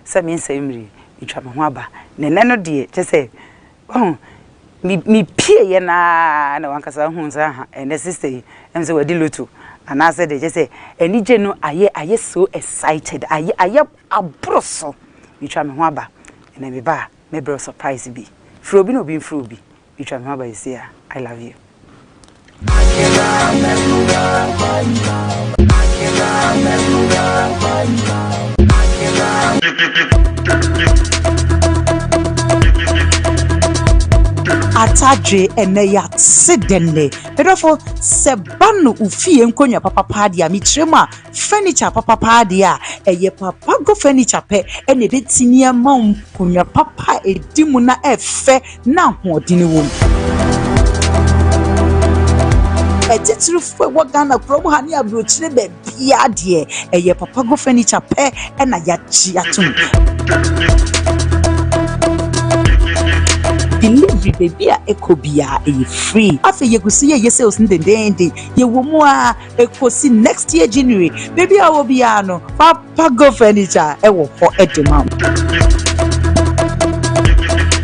Sɛ mensɛe mmere yi, metwa me ho aba. Na ɛnnɛ no deɛ, kyerɛ sɛ, wahu, me, mepieeɛ no ara na wankasa huu sɛ, aha, ɛnnɛ sister yi, ɛm sɛ wadi lotto, anaasɛ deɛ, kyerɛ sɛ, anigye no ayɛ, ayɛ so excited, ayɛ, ayɛ aboro so. Metwa me ho aba. Ɛnnɛ meba a, mɛbrɛ wo surprise bi. Frɛ obi na obi mfrɛ obi. Metwa me ho aba seesei a. I love you. Atadwe ɛnɛ yɛate dɛn nnɛ? Me dɔfo, sɛ ba no wo fie nkonnwa papa paa deɛ a, mekyerɛ mu a, furniture papa paa deɛ a, ɛyɛ Papago Furniture pɛ na ɛbɛtumi ama wo nkonnwa papa a ɛdi mu na ɛfɛ na ahoɔdene wom. Atitirifoɔ a ɛwɔ Ghana kurom ha ne aburokyire baabiara deɛ, ɛyɛ Papago Furniture pɛ na yɛagye atom. Delivery baabi a ɛkɔ biara ɛyɛ free. Afei yɛgu so yɛyɛ sales no dendeenden. Yɛwɔ mu ara ɛkɔsi next year January. Baabi a wɔ biara no, Papago Furniture ɛwɔ hɔ de ma wo.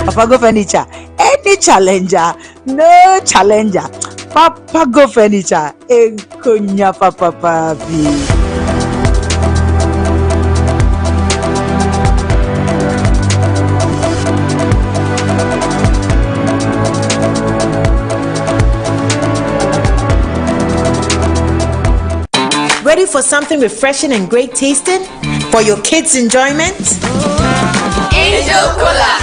Papago Furniture, any challenger, no challenger. Papago Furniture, nkonya papapaa bi. Ready for something refreshing and great tasting? For your kids' enjoyment? Angel Cola!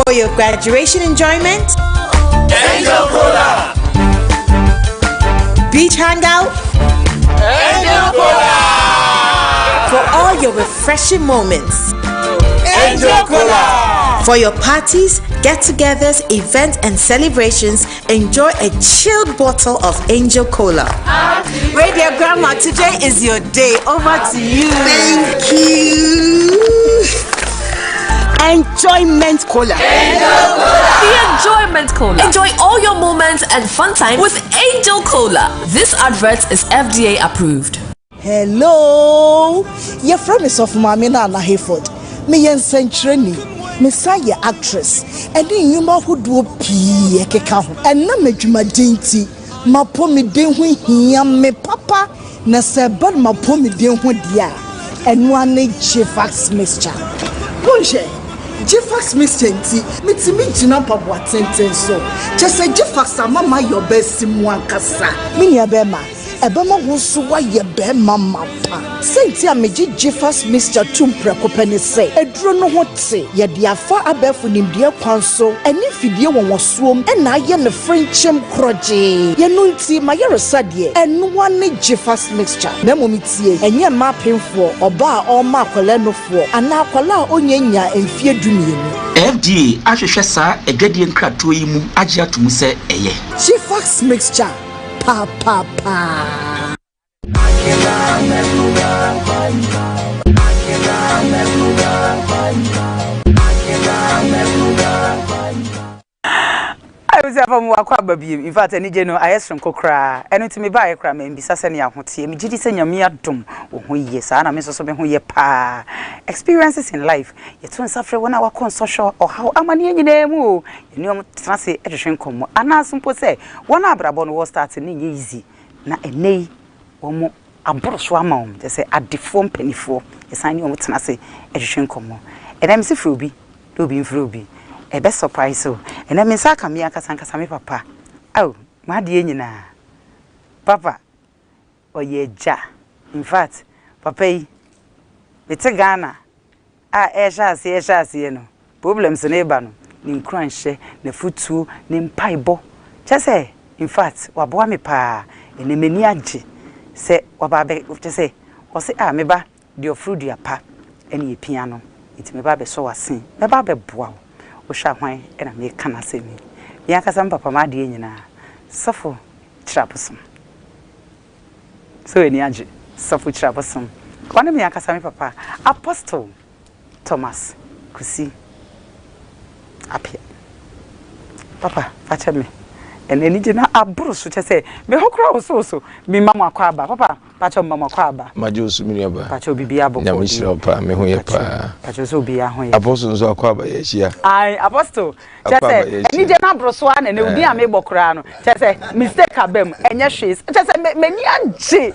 For your graduation enjoyment? Angel Cola! Beach hangout? Angel Cola! For all your refreshing moments? Angel Cola! For your parties, get togethers, events, and celebrations, enjoy a chilled bottle of Angel Cola. Radio Grandma, today is your day. Over to you. Thank you. Enjoyment Cola. Angel Cola. The Enjoyment Cola. Enjoy all your moments and fun time with Angel Cola. This advert is FDA approved. Hello! Yɛfrɛ me Sɔfo Maame Nana Hayford. Meyɛ nsɛnkyerɛni. Mesan yɛ actress ɛne nnwuma ahodoɔ pii ɛkeka ho. Ɛnam adwumaden nti, m'apɔmuden ho hia me papa na sɛ ɛba no m'apɔmuden ho deɛ a, ɛno ara ne Gfax mixture. Monhwɛ, Gfax mixture nti, metumi gyina mpaboa tenten so. Kyerɛ sɛ Gfax ama mayɛ ɔbaa simu ankasa. Me nua bɛrima, ɛbɛma wo nso woayɛ barima mapa. Sɛnti a megye Gfas mixture tom prɛko pɛ ne sɛ, aduro no ho te, yɛde afa abɛɛfo nimdeɛ kwan so ne mfidie wɔnwɔsoɔm na ayɛ no frenkyem korɔgyee. Yɛno nti, m'ayaresa deɛ, ɛnoa ne Gfas mixture. Na mmom tie, ɛnyɛ mmaa apemfoɔ, ɔbaa a ɔrema akwadaa nufoɔ, anaa akwadaa a ɔnnya nyaa mfeɛ dumienu. FDA ahwehwɛ saa adwadie nkratoɔ yi mu agye ato mu sɛ ɛyɛ. Gfas mixture papaapa. Abusuafo mo wakɔ aba biem. In fact, anigye no ayɛ soronko koraa. Ɛno nti mebaeɛ koraa mambisa sɛnea ho teɛ. Megye di sɛ Nyame adom wo ho yie. Saa na me nso so me ho yɛ paa. Experiences in life. Yɛto nsa frɛ wɔn a wɔakɔ nsɔhwɛ, ɔhaw, amanneɛ nyinaa mu o. Yɛne wɔn tena ase twetwe nkɔmmɔ. Anaaso mpo sɛ wɔn a abrabɔ no wɔ start no nyɛ easy na ɛnnɛ yi wɔn aboro so ama wɔn, kyerɛ sɛ adefoɔ mpaninfoɔ, yɛsan ne wɔn tena ase twetwe nkɔmmɔ. Ɛnnɛ mese frɛ obi na obi mfrɛ obi, ɛbɛ surprise wo. Ɛnnɛ me nsa aka me ankasa ankasa me papa, ao m'adeɛ nyinaa, papa ɔyɛ agya, infact papa yi mete Ghana a ɛrehyɛ aseɛ rehyɛ aseɛ no, problems no reba no, ne nkuranhyɛ, n'afutuo, ne mpaebɔ, kyerɛ sɛ in fact waboa me paa, ɛnnɛ m'ani agye sɛ waba abɛ, kyerɛ sɛ ɔse ah me ba, deɛ ɔforo dua pa ɛna ɛpia no, nti mɛba abɛsɔ w'asen, mɛba abɛboa wo, wohwɛ a hwan na mereka n'asɛm yi, me ankasa me papa m'adeɛ nyinaa, sɔfo kyerɛ abosom. So w'ani agye? Sɔfo Kyirabosom, ɔne me ankasa me papa, Apostle Thomas Kusi Appiah. Papa, fa kyɛ me. Ɛna anigye no aboro so kyɛ sɛ me ho koraa wosowoso. Mema mo akɔ aba. Papa, pakyɛ mma mo akɔ aba. Magye wo so, me nuaba. Pakyɛ obibi abɔkɔ. Nyame hyira wo paa, me ho yɛ paa. Pakyɛ sɛ obiara ho yɛ. Apostle nso akɔ aba, yɛahyia. Ae, Apostle, kyɛ sɛ anigye no aboro so ara na ɛnɛ odin a mebɔ koraa no, kyɛ sɛ mistake aba mu, ɛnyɛ hwee. Kyɛ sɛ m'ani agye.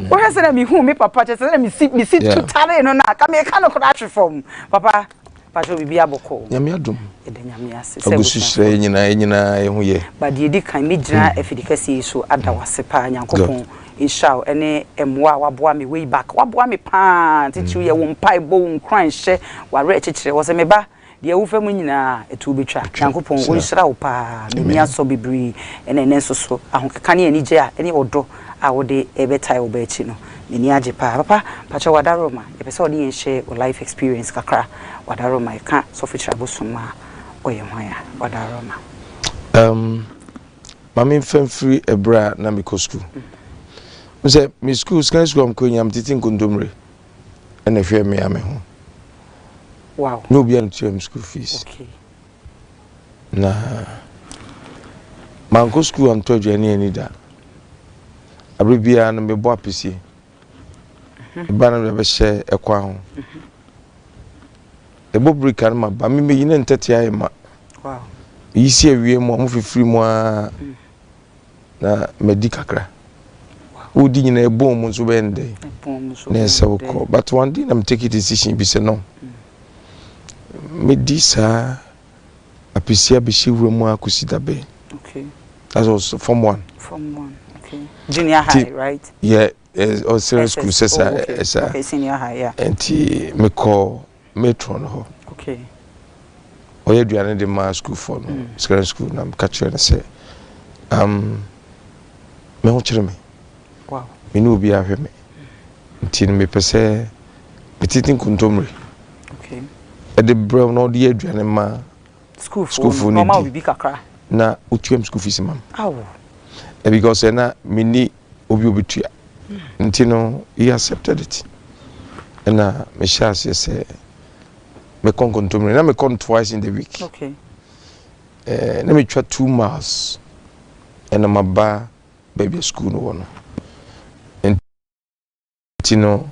Wohwɛ sɛ na mehu me papa, kyɛ sɛ na mesi tutaree no no a, ka meka no koraa ahwe fam. Papa, pakyɛ obibi abɔkɔ. Nyame adom. Yɛda Nyame ase sɛ Agu so hyira yɛn nyinaa, yɛn nyinaa yɛn ho yɛ. Ba deɛ ɛdi kan, mɛgyina afidi kɛseɛ yi so ada wo ase paa. Nyankopɔn nhyira wo ɛne mmoa a woaboa me way back. Woaboa me paa, titiriw yɛ wo mpaebɔ, wo nkuranhyɛ, w'awerɛkyekyerɛ. Wɔ sɛ me ba, deɛ wofa mu nyinaa, ɛtoɔ bɛtwa. Nyankopɔn ɔnhyira wo paa. M'ani asɔ bebree ɛna ɛnnɛ nso so, ahokeka ne anigyeɛ a ɛne ɔdɔ a wode rebɛtae wo ba akyi no, m'ani agye paa. Papa, pakyɛ w'adaworoma, yɛpɛ sɛ wode yɛn hyɛ wo life experience kakra. W'adaworoma, yɛka Sɔfo Kyerɛ Abosom a, ɔyɛ hwan a? W'adaworoma. Um, ma memfa mfiri ɛberɛ a na mekɔ sukuu. Wohu sɛ me sukuu, secondary school a mekɔ nyinaa, metete nkontommire ɛna ɛhwɛɛ me a me ho. Wow. Nyɛ obiara na ɔtua me school fees. Okay. Na mankɔ sukuu antɔ aduane anni da. Aberɛ biara no mebɔ apesie. Meba no mede abɛhyɛ ɛkwan ho. Ɛbɔ birika no maba. Me meyi ne ntɛtea ayɛ ma. Meyi si awie mu a mofifiri mu ara na madi kakra. Wodi nyinaa ɛbɔn mu nso bɛyɛ no dɛn? Na ɛsɛ wokɔ. But one day na me take decision bi sɛ no. Medi saa apɛsi abɛhyɛ wura mu akɔsi da bɛn. Okay. That was form one. Form one, okay. Junior high, right? Yeah, or senior school, sɛ saa, ɛsa. Okay, senior high, yeah. Nti mekɔ matron hɔ. Okay. Ɔyɛ aduane de ma sukuufoɔ no, secondary school, na meka kyerɛ no sɛ, me ho kyere me. Wow. Me ne obiara hwɛ me. Nti no mepɛ sɛ metete nkontommire. Okay. Ɛde brɛ na ɔde yɛ aduane ma sukuufoɔ no di. Na otua me school fees ma me. Because ɛna menni obi obetua. Nti no he accepted it. Ɛna mehyɛ aseɛ sɛ mekɔ nkontommire. Na mekɔ no twice in the week. Okay. Na metwa 2 miles ɛna maba baabi a school no wɔ no. Nti no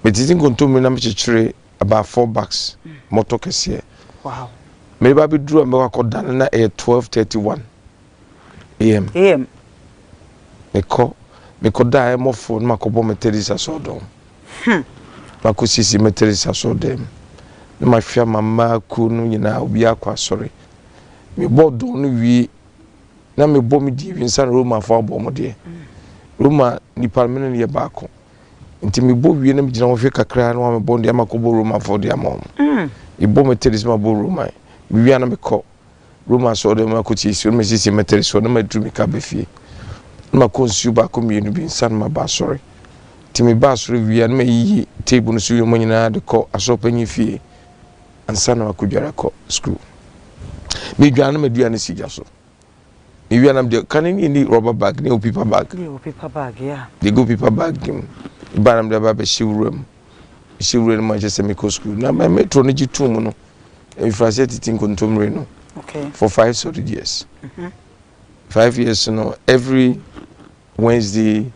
metete nkontommire na mekyekyere about four bags mɔtɔ kɛseɛ. Mede ba bɛduru a mɛkɔ akɔda no na ɛyɛ 12:31 a.m. AM. Mekɔ mekɔda a ɛmɔfo na makɔbɔ Methodist asɔɔdɔm. Makɔ sisi Methodist asɔɔdɔm na mahwɛ ama mmaa kuo no nyinaa obiara akɔ asɔre. Mebɔ dɔn no wie na mebɔ me die wie nsa na Romanfoɔ abɔ wɔn deɛ. Roma nipa no me ne no yɛ baako. Nti mebɔ wie na megyina hɔ hwɛ kakra na wɔamebɔ deɛ ama kɔbɔ Romanfoɔ deɛ ama wɔn. Mebɔ Methodist ma bɔ Roman. Mewie a na mekɔ Roma asɔre mu akɔsiesie na masiesie Methodist hɔ na maduru me kaa ba fie. Na makɔ nsuo baako mmienu bi nsa na maba asɔre. Nti meba asɔre wie a na mayiyi table no so nneɛma nyinaa de kɔ asɔrepanyin fie ansa na makɔdware akɔ school. Medware na m'aduane si gya so. Mewie a na mede kane ne ni rubber bag ne paper bag. Ne paper bag, yeah. De gu paper bag mu. Ba na mede aba abɛhyɛ wura mu. Mehyɛ wura no mu akyɛ sɛ mekɔ school. Na metro no gye tum no. Mfiri aseɛ tete nkontommire no. Okay. For 5 solid years. 5 years no, every Wednesday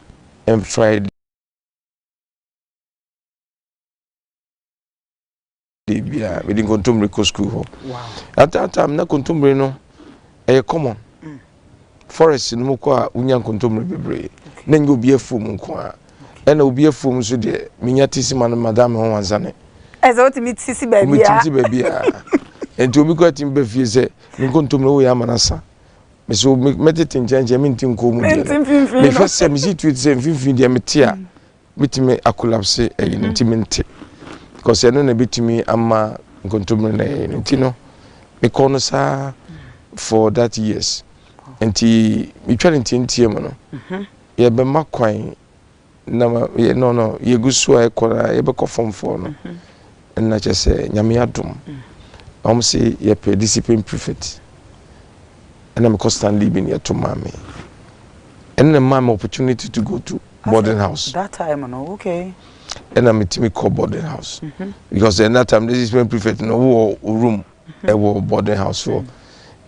and Friday biara mede nkontommire kɔ school hɔ. At that time na nkontommire no ɛyɛ common. Forest no mu kɔ a wonya nkontommire bebree. Na nyɛ obi afuom nko a. Ɛna obi afuom nso deɛ menya te si ma no madam me ho wansane. Ɛsɛ wotumi ti si baabi a. Wotumi si baabi a. Nti obi kɔ atumi ba fie sɛ me nkontommire woyɛ ama no asa. Mesɛ mɛtete nkyɛnkyɛn menti nkɔɔ mu deɛ no. Mehwɛ sɛ mesi tuo te sɛ mfimfini deɛ mete a metumi acollapse ɛyi no nti mente. Because ɛno na ebɛtumi ama nkontommire no ɛyɛ no nti no mekɔɔ no saa for that years. Nti metwa ne ntiantia mu no yɛbɛma kwan na no yɛgu so a ɛkɔ na yɛbɛkɔ form four no ɛna kyerɛ sɛ Nyame adom wɔn sɛ yɛpɛ discipline prefect ɛna mekɔ Stanley bi ne yɛto maa me ɛna na maa me opportunity to go to boarding house. That time no, okay. Ɛna metumi kɔ boarding house because at that time discipline prefect no wowɔ room ɛwɔ boarding house hɔ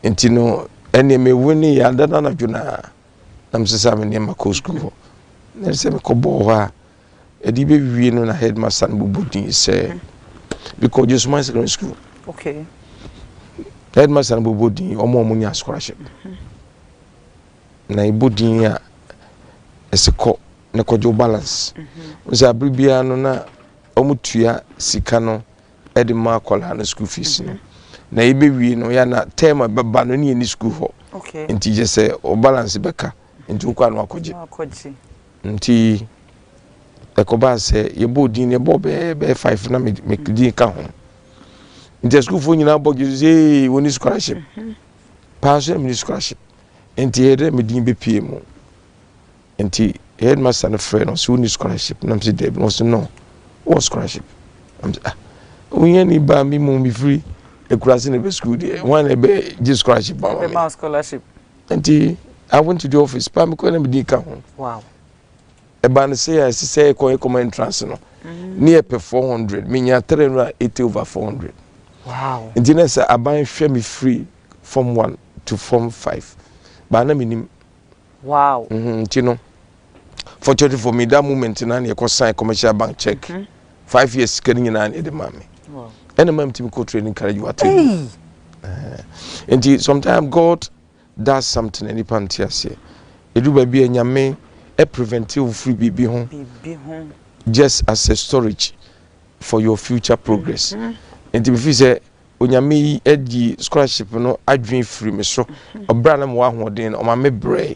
nti no. Ɛnneɛ me winning yɛ ada no anadwo no ara na mesesa me nneɛma kɔɔ sukuu hɔ. Na sɛ mekɔbɔɔ hɔ a, ɛde bɛwie no na headmaster no bobɔ din sɛ mekɔ Josuman Secondary School. Okay. Headmaster no bobɔ din wɔn a wɔnya scholarship. Na ɛbɔ din a ɛsɛ kɔ na kɔgye wo balance. Mm-hmm. Sɛ abere biara no na wɔtua sika no de ma akwadaa no school fees no na yɛbɛwie no yɛ na term a ɛbɛba no ne yɛni school hɔ nti kyɛ sɛ o balance bɛka nti wokɔ ano akɔgye nti ɛkɔbaa sɛ yɛbɔɔ din yɛbɔɔ bɛyɛ bɛyɛ five na me me din ka ho nti asukuufoɔ nyinaa bɔ gye so sɛ ee wɔni scholarship mhm. paa so na meni scholarship nti yɛ dɛ me din bɛpie mu. Nti headmaster no frɛɛ no ɔse wonni scholarship na mese daabi na ɔse no wowɔ scholarship na mese ah ohiani baa me mu mefiri akurase na ɛbɛ school deɛ hwan na ɛbɛ gye scholarship ama me scholarship nti I went to the office paa mekɔ na medi ka ho wow ɛbaa no sɛ ɛsɛ sɛ ɛkɔ ɛkɔma entrance no mm. ne yɛpɛ 400 menya 380 over 400 wow nti na sɛ aban hwɛ me free form 1 to form 5 baa na menim Wow. Mm -hmm. Nti no, fortunately for me, that moment na na yɛkɔ sign commercial bank check. Mm -hmm. 5 years sika no nyinaa na yɛde maa me. Ɛna maa metumi kɔ training college wɔ Ategu. Uh, nti sometimes God does something and nipa nte aseɛ. Edu baabi a Nyame prevent wo firi biribi ho. Just as a storage for your future progress. Mm -hmm. Nti mefi sɛ Onyame yi ayi scholarship no adwene firi me so ɔberɛ a na mewɔ ahoɔden no ɔma me brɛe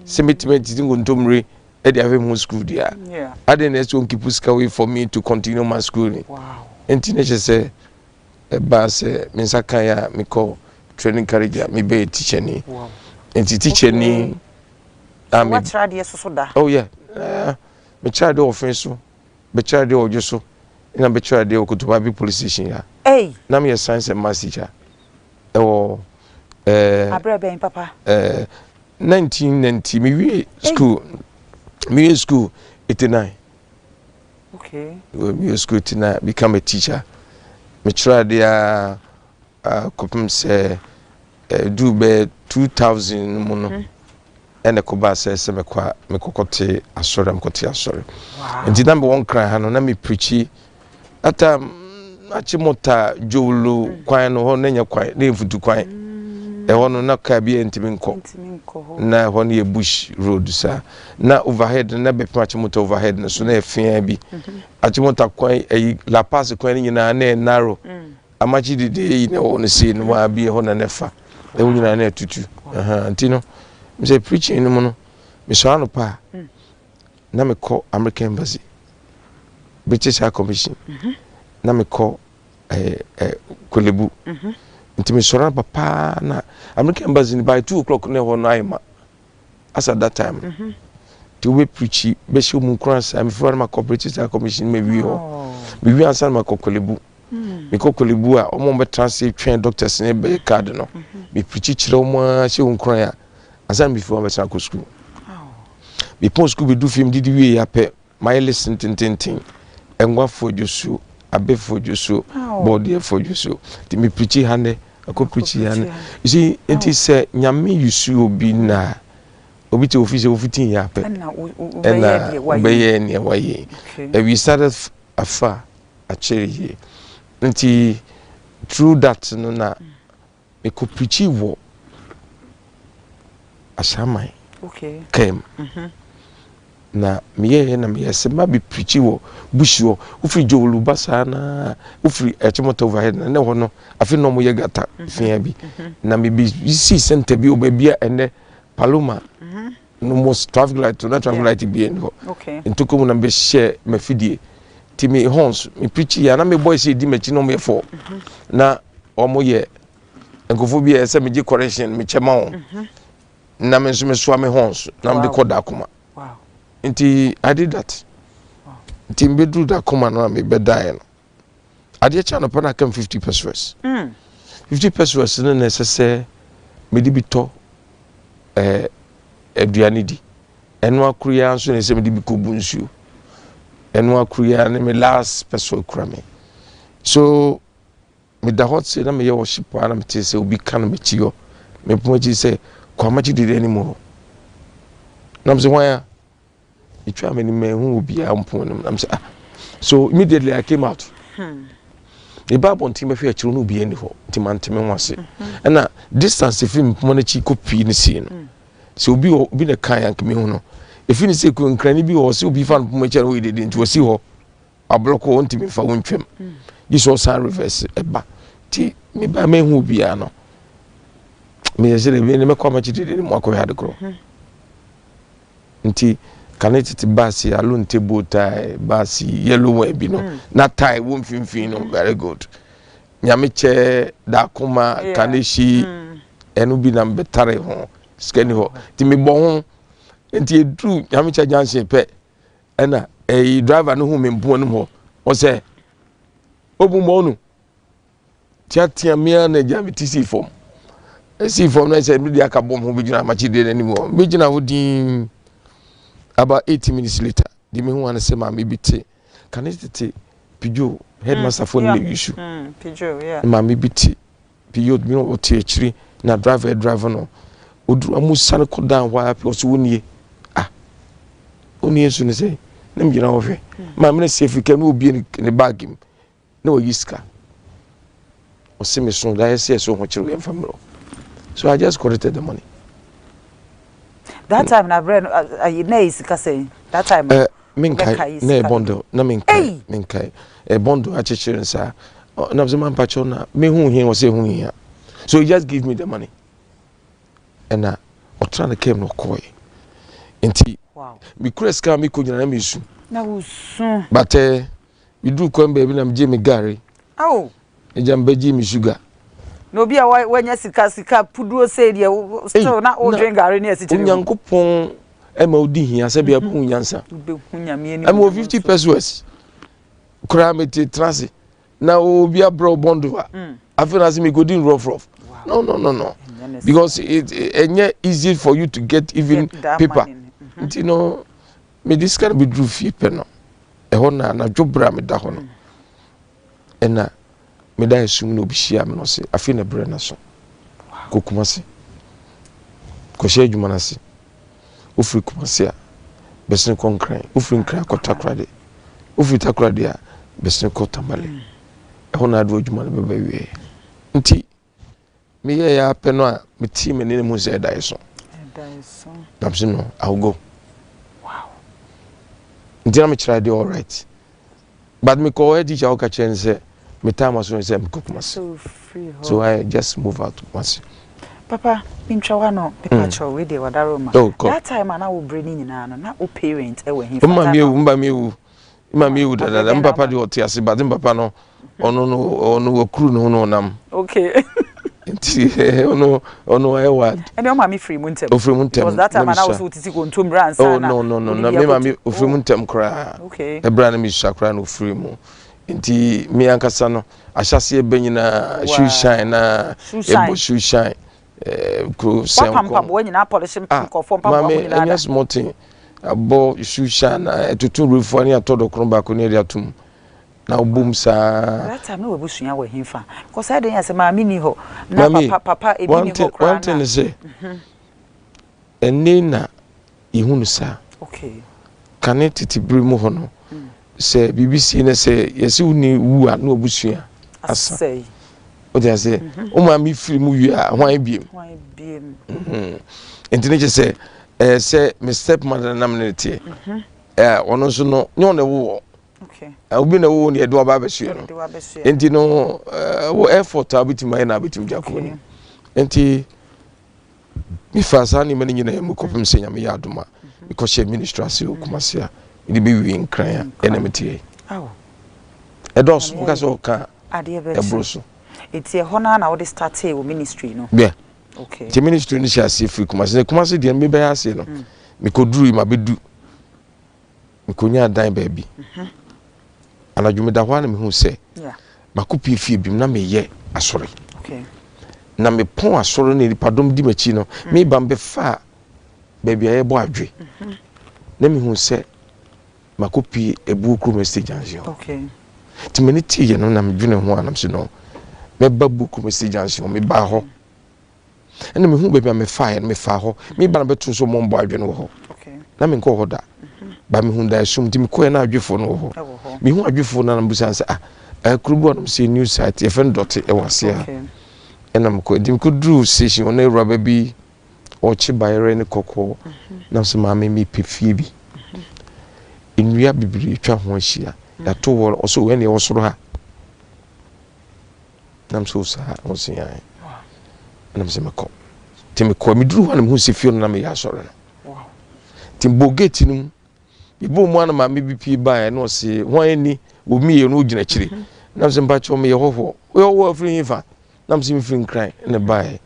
sɛ mɛtumi atiti nkontommire de ahwɛ me ho school deɛ a adɛn na ɛsɛ ɔnkipu sika wei for me to continue my schooling nti na kyerɛ sɛ ɛbaa sɛ me nsa kan a mekɔ training college a mebɛyɛ teacher ni nti teacher ni a me wakyerɛ adeɛ soso da. Oh yeah uh, mekyerɛ adeɛ wɔ fen so Bɛkyerɛ adeɛ wɔ Dwoso ɛna bɛkyerɛ adeɛ wɔ Kotobabi police station ha. Ei! Na meyɛ science and maths teacher ɛwɔ ɛɛ. Abrɛ bɛn papa? Ɛɛ 1990 me wie school me wie school 89. Okay. Me wie school 89 become a teacher. Mekyerɛ adeɛ a kɔpem sɛ ɛduu bɛyɛ 2000 no mu no. Mm -hmm. Ɛna ɛkɔbaa sɛ sɛ mekɔ a mekɔkɔte asɔre a mekɔte asɔre. Nti na mewɔ Nkran ha no na me preachi that time Achimota Jowlu mm. kwan no hɔ na nyɛ kwan na yɛ mfutu kwan. Mm. Ɛhɔ no na kaa bi ntumi nkɔ. Na ɛhɔ no yɛ bush road saa. Na overhead na bɛpem Achimota overhead no so na yɛ fea bi. Mm-hmm. Achimota kwan ɛyi La Paz kwan no nyinaa na yɛ narrow. Mm. Amakye dede yi na ɛwɔ no sei no waa bi ɛhɔ na na ɛfa ɛhɔ nyinaa na ɛtutu nti no sɛ preaching no mu no mesɔre anɔpa a mm. na mekɔ American Embassy, British High Commission mhm. na mekɔ ɛɛ eh, Korle Bu mhm. nti mesɔre anɔpa paa na American Embassy by 2 o'clock na ɛhɔ no ayɛ ma as at that time no mhm. nti wobɛ preachi bɛhyɛ mu nkuran saa mefiri hɔ na makɔ British High Commission mawie hɔ oh. Mewie ansa na makɔ Korle Bu mm. Mekɔ Korle Bu a ɔmo bɛtena ase twɛn doctors ne bɛyɛ card no mhm. Mepirikyi kyerɛ ɔmo ara hyɛ wɔn nkuran a ansa na mefiri hɔ bɛsan akɔ sukuu oh. Mepɔn sukuu bɛdu fie medidi wie yɛ apɛ mayɛ listen tententen ɛnwafoɔ dwosuo abɛfoɔ dwosuo oh. Bɔɔdeɛfoɔ dwosuo nti mepirikyi ha nɛ akɔ pirikyi ha nɛ you see nti sɛ Nyame yusu obi na obi te ofi sɛ ofiti yɛ apɛ ɛna wobɛyɛ nea wayɛ. We started afa akyɛre yie nti through that no na mekɔ preachi wɔ Ahyɛaman kaa mu na meyɛɛ na meyɛ sɛ ma bɛ preachi wɔ bush hɔ wofiri Jowlu ba saa na wofiri Achimota overhead na ne hɔ no afei na wɔyɛ gata fia bi na mebɛsii center bi wɔ baabi a ɛnɛ Paloma no mo traffic light na traffic light bi ɛni hɔ ntoko mu na mbɛhyɛ mafidie ti mi horns mi preachi ya na mi boys yɛ di m'akyi na wɔn yɛ fɔ na wɔn yɛ nkurɔfoɔ bi yɛ sɛ megye correction mekyɛ ma wɔn na me nso mesoa me horns na mede kɔ Dakoma nti I did that nti mbɛduru Dakoma no a mebɛdaeɛ no adeɛ kyɛ anɔpa no aka 50 pesos. 50 pesos no na ɛsɛ sɛ mede bi tɔ ɛɛ aduane di ɛno akoro yi ara nso na ɛsɛ mede bi kɔbu nsuo ɛno akoro yi ara ne me last peso kura me so meda hɔ sɛ na meyɛ worship a na mete sɛ obi ka no m'akyi hɔ. Me pon akyi sɛ kɔ amakye dede anim hɔ. Nam sɛ hwan a? Metwaa m'anim manhu obiara mpon no mu. Nam sɛ ah. So immediately I came out. Meba abɔnten bɛhwɛ akyiri no obiara nni hɔ nti mante me ho ase. Ɛna distance firi me poma no akyi kɔ pii no sei no. Sɛ obi wɔ obi na kan anka mehu no. Efi ne sɛ nkrani bi wɔ hɔ sɛ obi fa no poma akyi a na ɔyɛ dede nti wɔsi hɔ. Ablɔko hɔ ntumi nfa wo ntwam. Gye sɛ ɔsan reverse ɛba. Nti meba mehu obiara no. Meyɛ sɛ dɛ mɛkɔ amakye dede no mu akɔhwɛ ade korɔ. Nti kane tete bus yi alonte bow tie bus yi yellow one bi no mm. na tie wɔ mfimfini no very good nyame kyɛ daakoma yeah. kanehyi mm. ɛno bi na mbɛtare ho sika ni hɔ nti mebɔ ho nti eduru nyame kyɛ junction pɛ ɛna ɛyi driver no hu me mpoa no mu hɔ ɔsɛ obu mɔ no teatea me ara na agya me ti sii fam ɛsii fam na sɛ mede aka bɔm ho bɛgyina amakyedeɛ no anim hɔ bɛgyina hɔ din about 80 minutes later de mehu ano sɛ maame bi te kane tete pidwo headmaster fo no na yusu maame bi te pidwo bi ɔte akyiri na driver driver no oduru amu sane kɔ dan hɔ a pɛ ɔsɛ wonie ah wonie nso ne sɛ na megyina hɔ hwɛ maame no si afiri kam na obie ne bag mu na wayi sika ɔse me so daeɛ sɛ ɛsɛ ho kyerɛ yɛmfa mmerɛ so I just collected the money. That time na brɛ no ayi na ɛyɛ sika sɛn that time. Uh, menkae na ɛyɛ bundle na menkae menkae ɛ bundle akyekyere nsa na sɛ mampa kyɛw na mehu hia wɔ sɛ ɛho hia so he just give me the money ɛna ɔtena ne kam na ɔkɔɛ nti mekura sika a mekɔ nyina na mesu na wosu but uh, Meduruu kwan baabi na megyee me gari. Ao! Agya mebɛgyee me sugar. Na obi a wanya sika sika puduo sei deɛ still na wodwen gari ne asikyire ho. Onyankopɔn ɛma wodi hia sɛ bia wobɛhu nyansa. Wobɛhu Nyame anim. Ɛma wɔ 50 pesos koraa mete tena ase na obi abrɛ wo bɔndo a mm. afei na ase mekɔdi nrɔfrɔf. No no no no because it ɛnyɛ easy for you to get even get paper. Mm-hmm. Nti no mede sika no bɛduru fie pɛ no ɛhɔ na anadwo berɛ a meda hɔ no ɛna meda esum na obi hyia me na ɔse afei na berɛ no so kɔ Kumasi kɔhyɛ adwuma no ase wofiri Kumasi a bɛsene kɔ Nkran wofiri Nkran kɔ Takoradi wofiri Takoradi a bɛsene kɔ Tamale ɛhɔ na ade adwuma no bɛba wie nti Meyɛeɛ ara pɛ no a metee m'ani na mehu sɛ ɛda so. Na mese no, I will go. Wow. Nti na mekyerɛ adeɛ all right. But mekɔ head teacher woka kyerɛ no sɛ me time aso sɛ mekɔ Kumasi. So I just move out to Kumasi. Papa, mentwa w'ano mepa kyɛw wei deɛ wadaroma. Oh, kɔ. That time a na wo brɛ ne nyinaa no na wo parent ɛwɔ he fa? Mma mi ewu, mma mi ewu. Mma mi ewu dadada. Mpapa deɛ ɔte ase but mpapa no ɔno no ɔno wakuru ne ho na ɔnam. Okay. Nti ɔno ɔno ayɛ wild. Ɛnna ɔma mi firi mu ntɛm. Ofiri mu ntɛm. Because that time ana woso titi kontomire ansa na. Oh no no no na mi ma mi ofiri mu ntɛm koraa. Okay. Ɛbrɛ na mi sua koraa na ofiri mu. Nti mi ankasa no ahyɛseɛ bɛ nyinaa shoe shine na ɛbɔ shoe shine. Kuro sɛn kɔn. Wapa mpaboa nyinaa polish nkɔfoɔ mpaboa ho nyinaa da. Maame ɛnyɛ small thing abɔ shoe shine na ɛtutu refua ne atɔ dɔkono baako ne ɛde atum. Na wobom saa. That time na wabusua wɔ hefa? Because ɛyɛ den sɛ maame ni hɔ na papa papa ebi ni hɔ koraa na. One thing sɛ ɛnne na yɛhu no saa. Okay. Kane tete bere mu hɔ no sɛ biribi sie na sɛ yɛsɛ wo ni wu a na wabusua asa. Wote aseɛ? Wo maame firi mu wie a hwan biem? Hwan biem? Nti ne kyɛ sɛ ɛyɛ sɛ me step mother nam ne teɛ. Ɔno nso no nyɛ ɔna ɛwowɔ. Obi na ɛwowɔ ne ɛde waba abɛsoɛ no. Nti no wɔ effort a wobɛtumi ayɛ na wobɛtumi de akɔ anim. Nti mefaa saa nneɛma no nyinaa mu kɔpem sɛ Nyame yɛ adom a mekɔhyɛ ministry ase wɔ Kumasi a mede bɛwie Nkran a ɛna meteɛ yi. Ɛdɔɔso, woka sɛ ɔka a ɛboro so. Nti ɛhɔ no ara na wode startee wo ministry no? Yeah. Okay. Nti ministry no hyɛ aseɛ firi Kumasi. Na Kumasi deɛ mebɛyɛ aseɛ no, mekɔduru yi mabɛdu Mekonyaa dan baabi. Anadwo meda hɔ a na mehu sɛ makɔpie fie bi mu na meyɛ asɔre. Na mepɔn asɔre na nipadɔm di m'akyi no, mm. meba mbɛfaa baabi a yɛbɔ adwe. Mhm. Na mehu sɛ makɔpie Abuo kurom estate junction hɔ. Nti m'ani teeɛ no na medwene ho a nam sɛ no mɛba Abuo kurom estate junction hɔ mebaa hɔ. Ɛna mehu baabi a mefaeɛ no, mefaa hɔ. Meba no bɛto so ɔmo mbɔ adwene wɔ hɔ. Na menkɔɔ hɔ da. Ba mehu da esum nti mekɔɛ na adwefoɔ no wɔ hɔ. Mehu adwefoɔ no na mebusa sɛ ah, kuro bi wɔ nom sɛ new site yɛfrɛ no dɔte ɛwɔ aseɛ ha. Ɛna mekɔ nti mekɔduruu station hɔ na awuraba bi ɔkye bayerɛ ne kɔkɔɔ na sɛ maame mepɛ fie bi. Nnua bebree atwa ho ahyia. Yɛato wɔ ɔsɛ wɔ ɛne ɛwɔ soro ha. Na mesɛ saa ɔsɛ yɛn. Ɛna mesɛ mekɔ. Nti mekɔ meduru hɔ na mehu sɛ fie no na meyɛ asɔre no. Nti mebɔɔ gate no mu. Mebɔɔ mu a na maame bi pie baeɛ na ɔse hwan ni? Wɔ mmienu no wogyina akyire. Mhm. Na mesɛ mpakyɛw meyɛ hɔhoɔ. Woyɛ hɔhoɔ afiri he fa? Na mesɛ mefiri Nkran na baeɛ.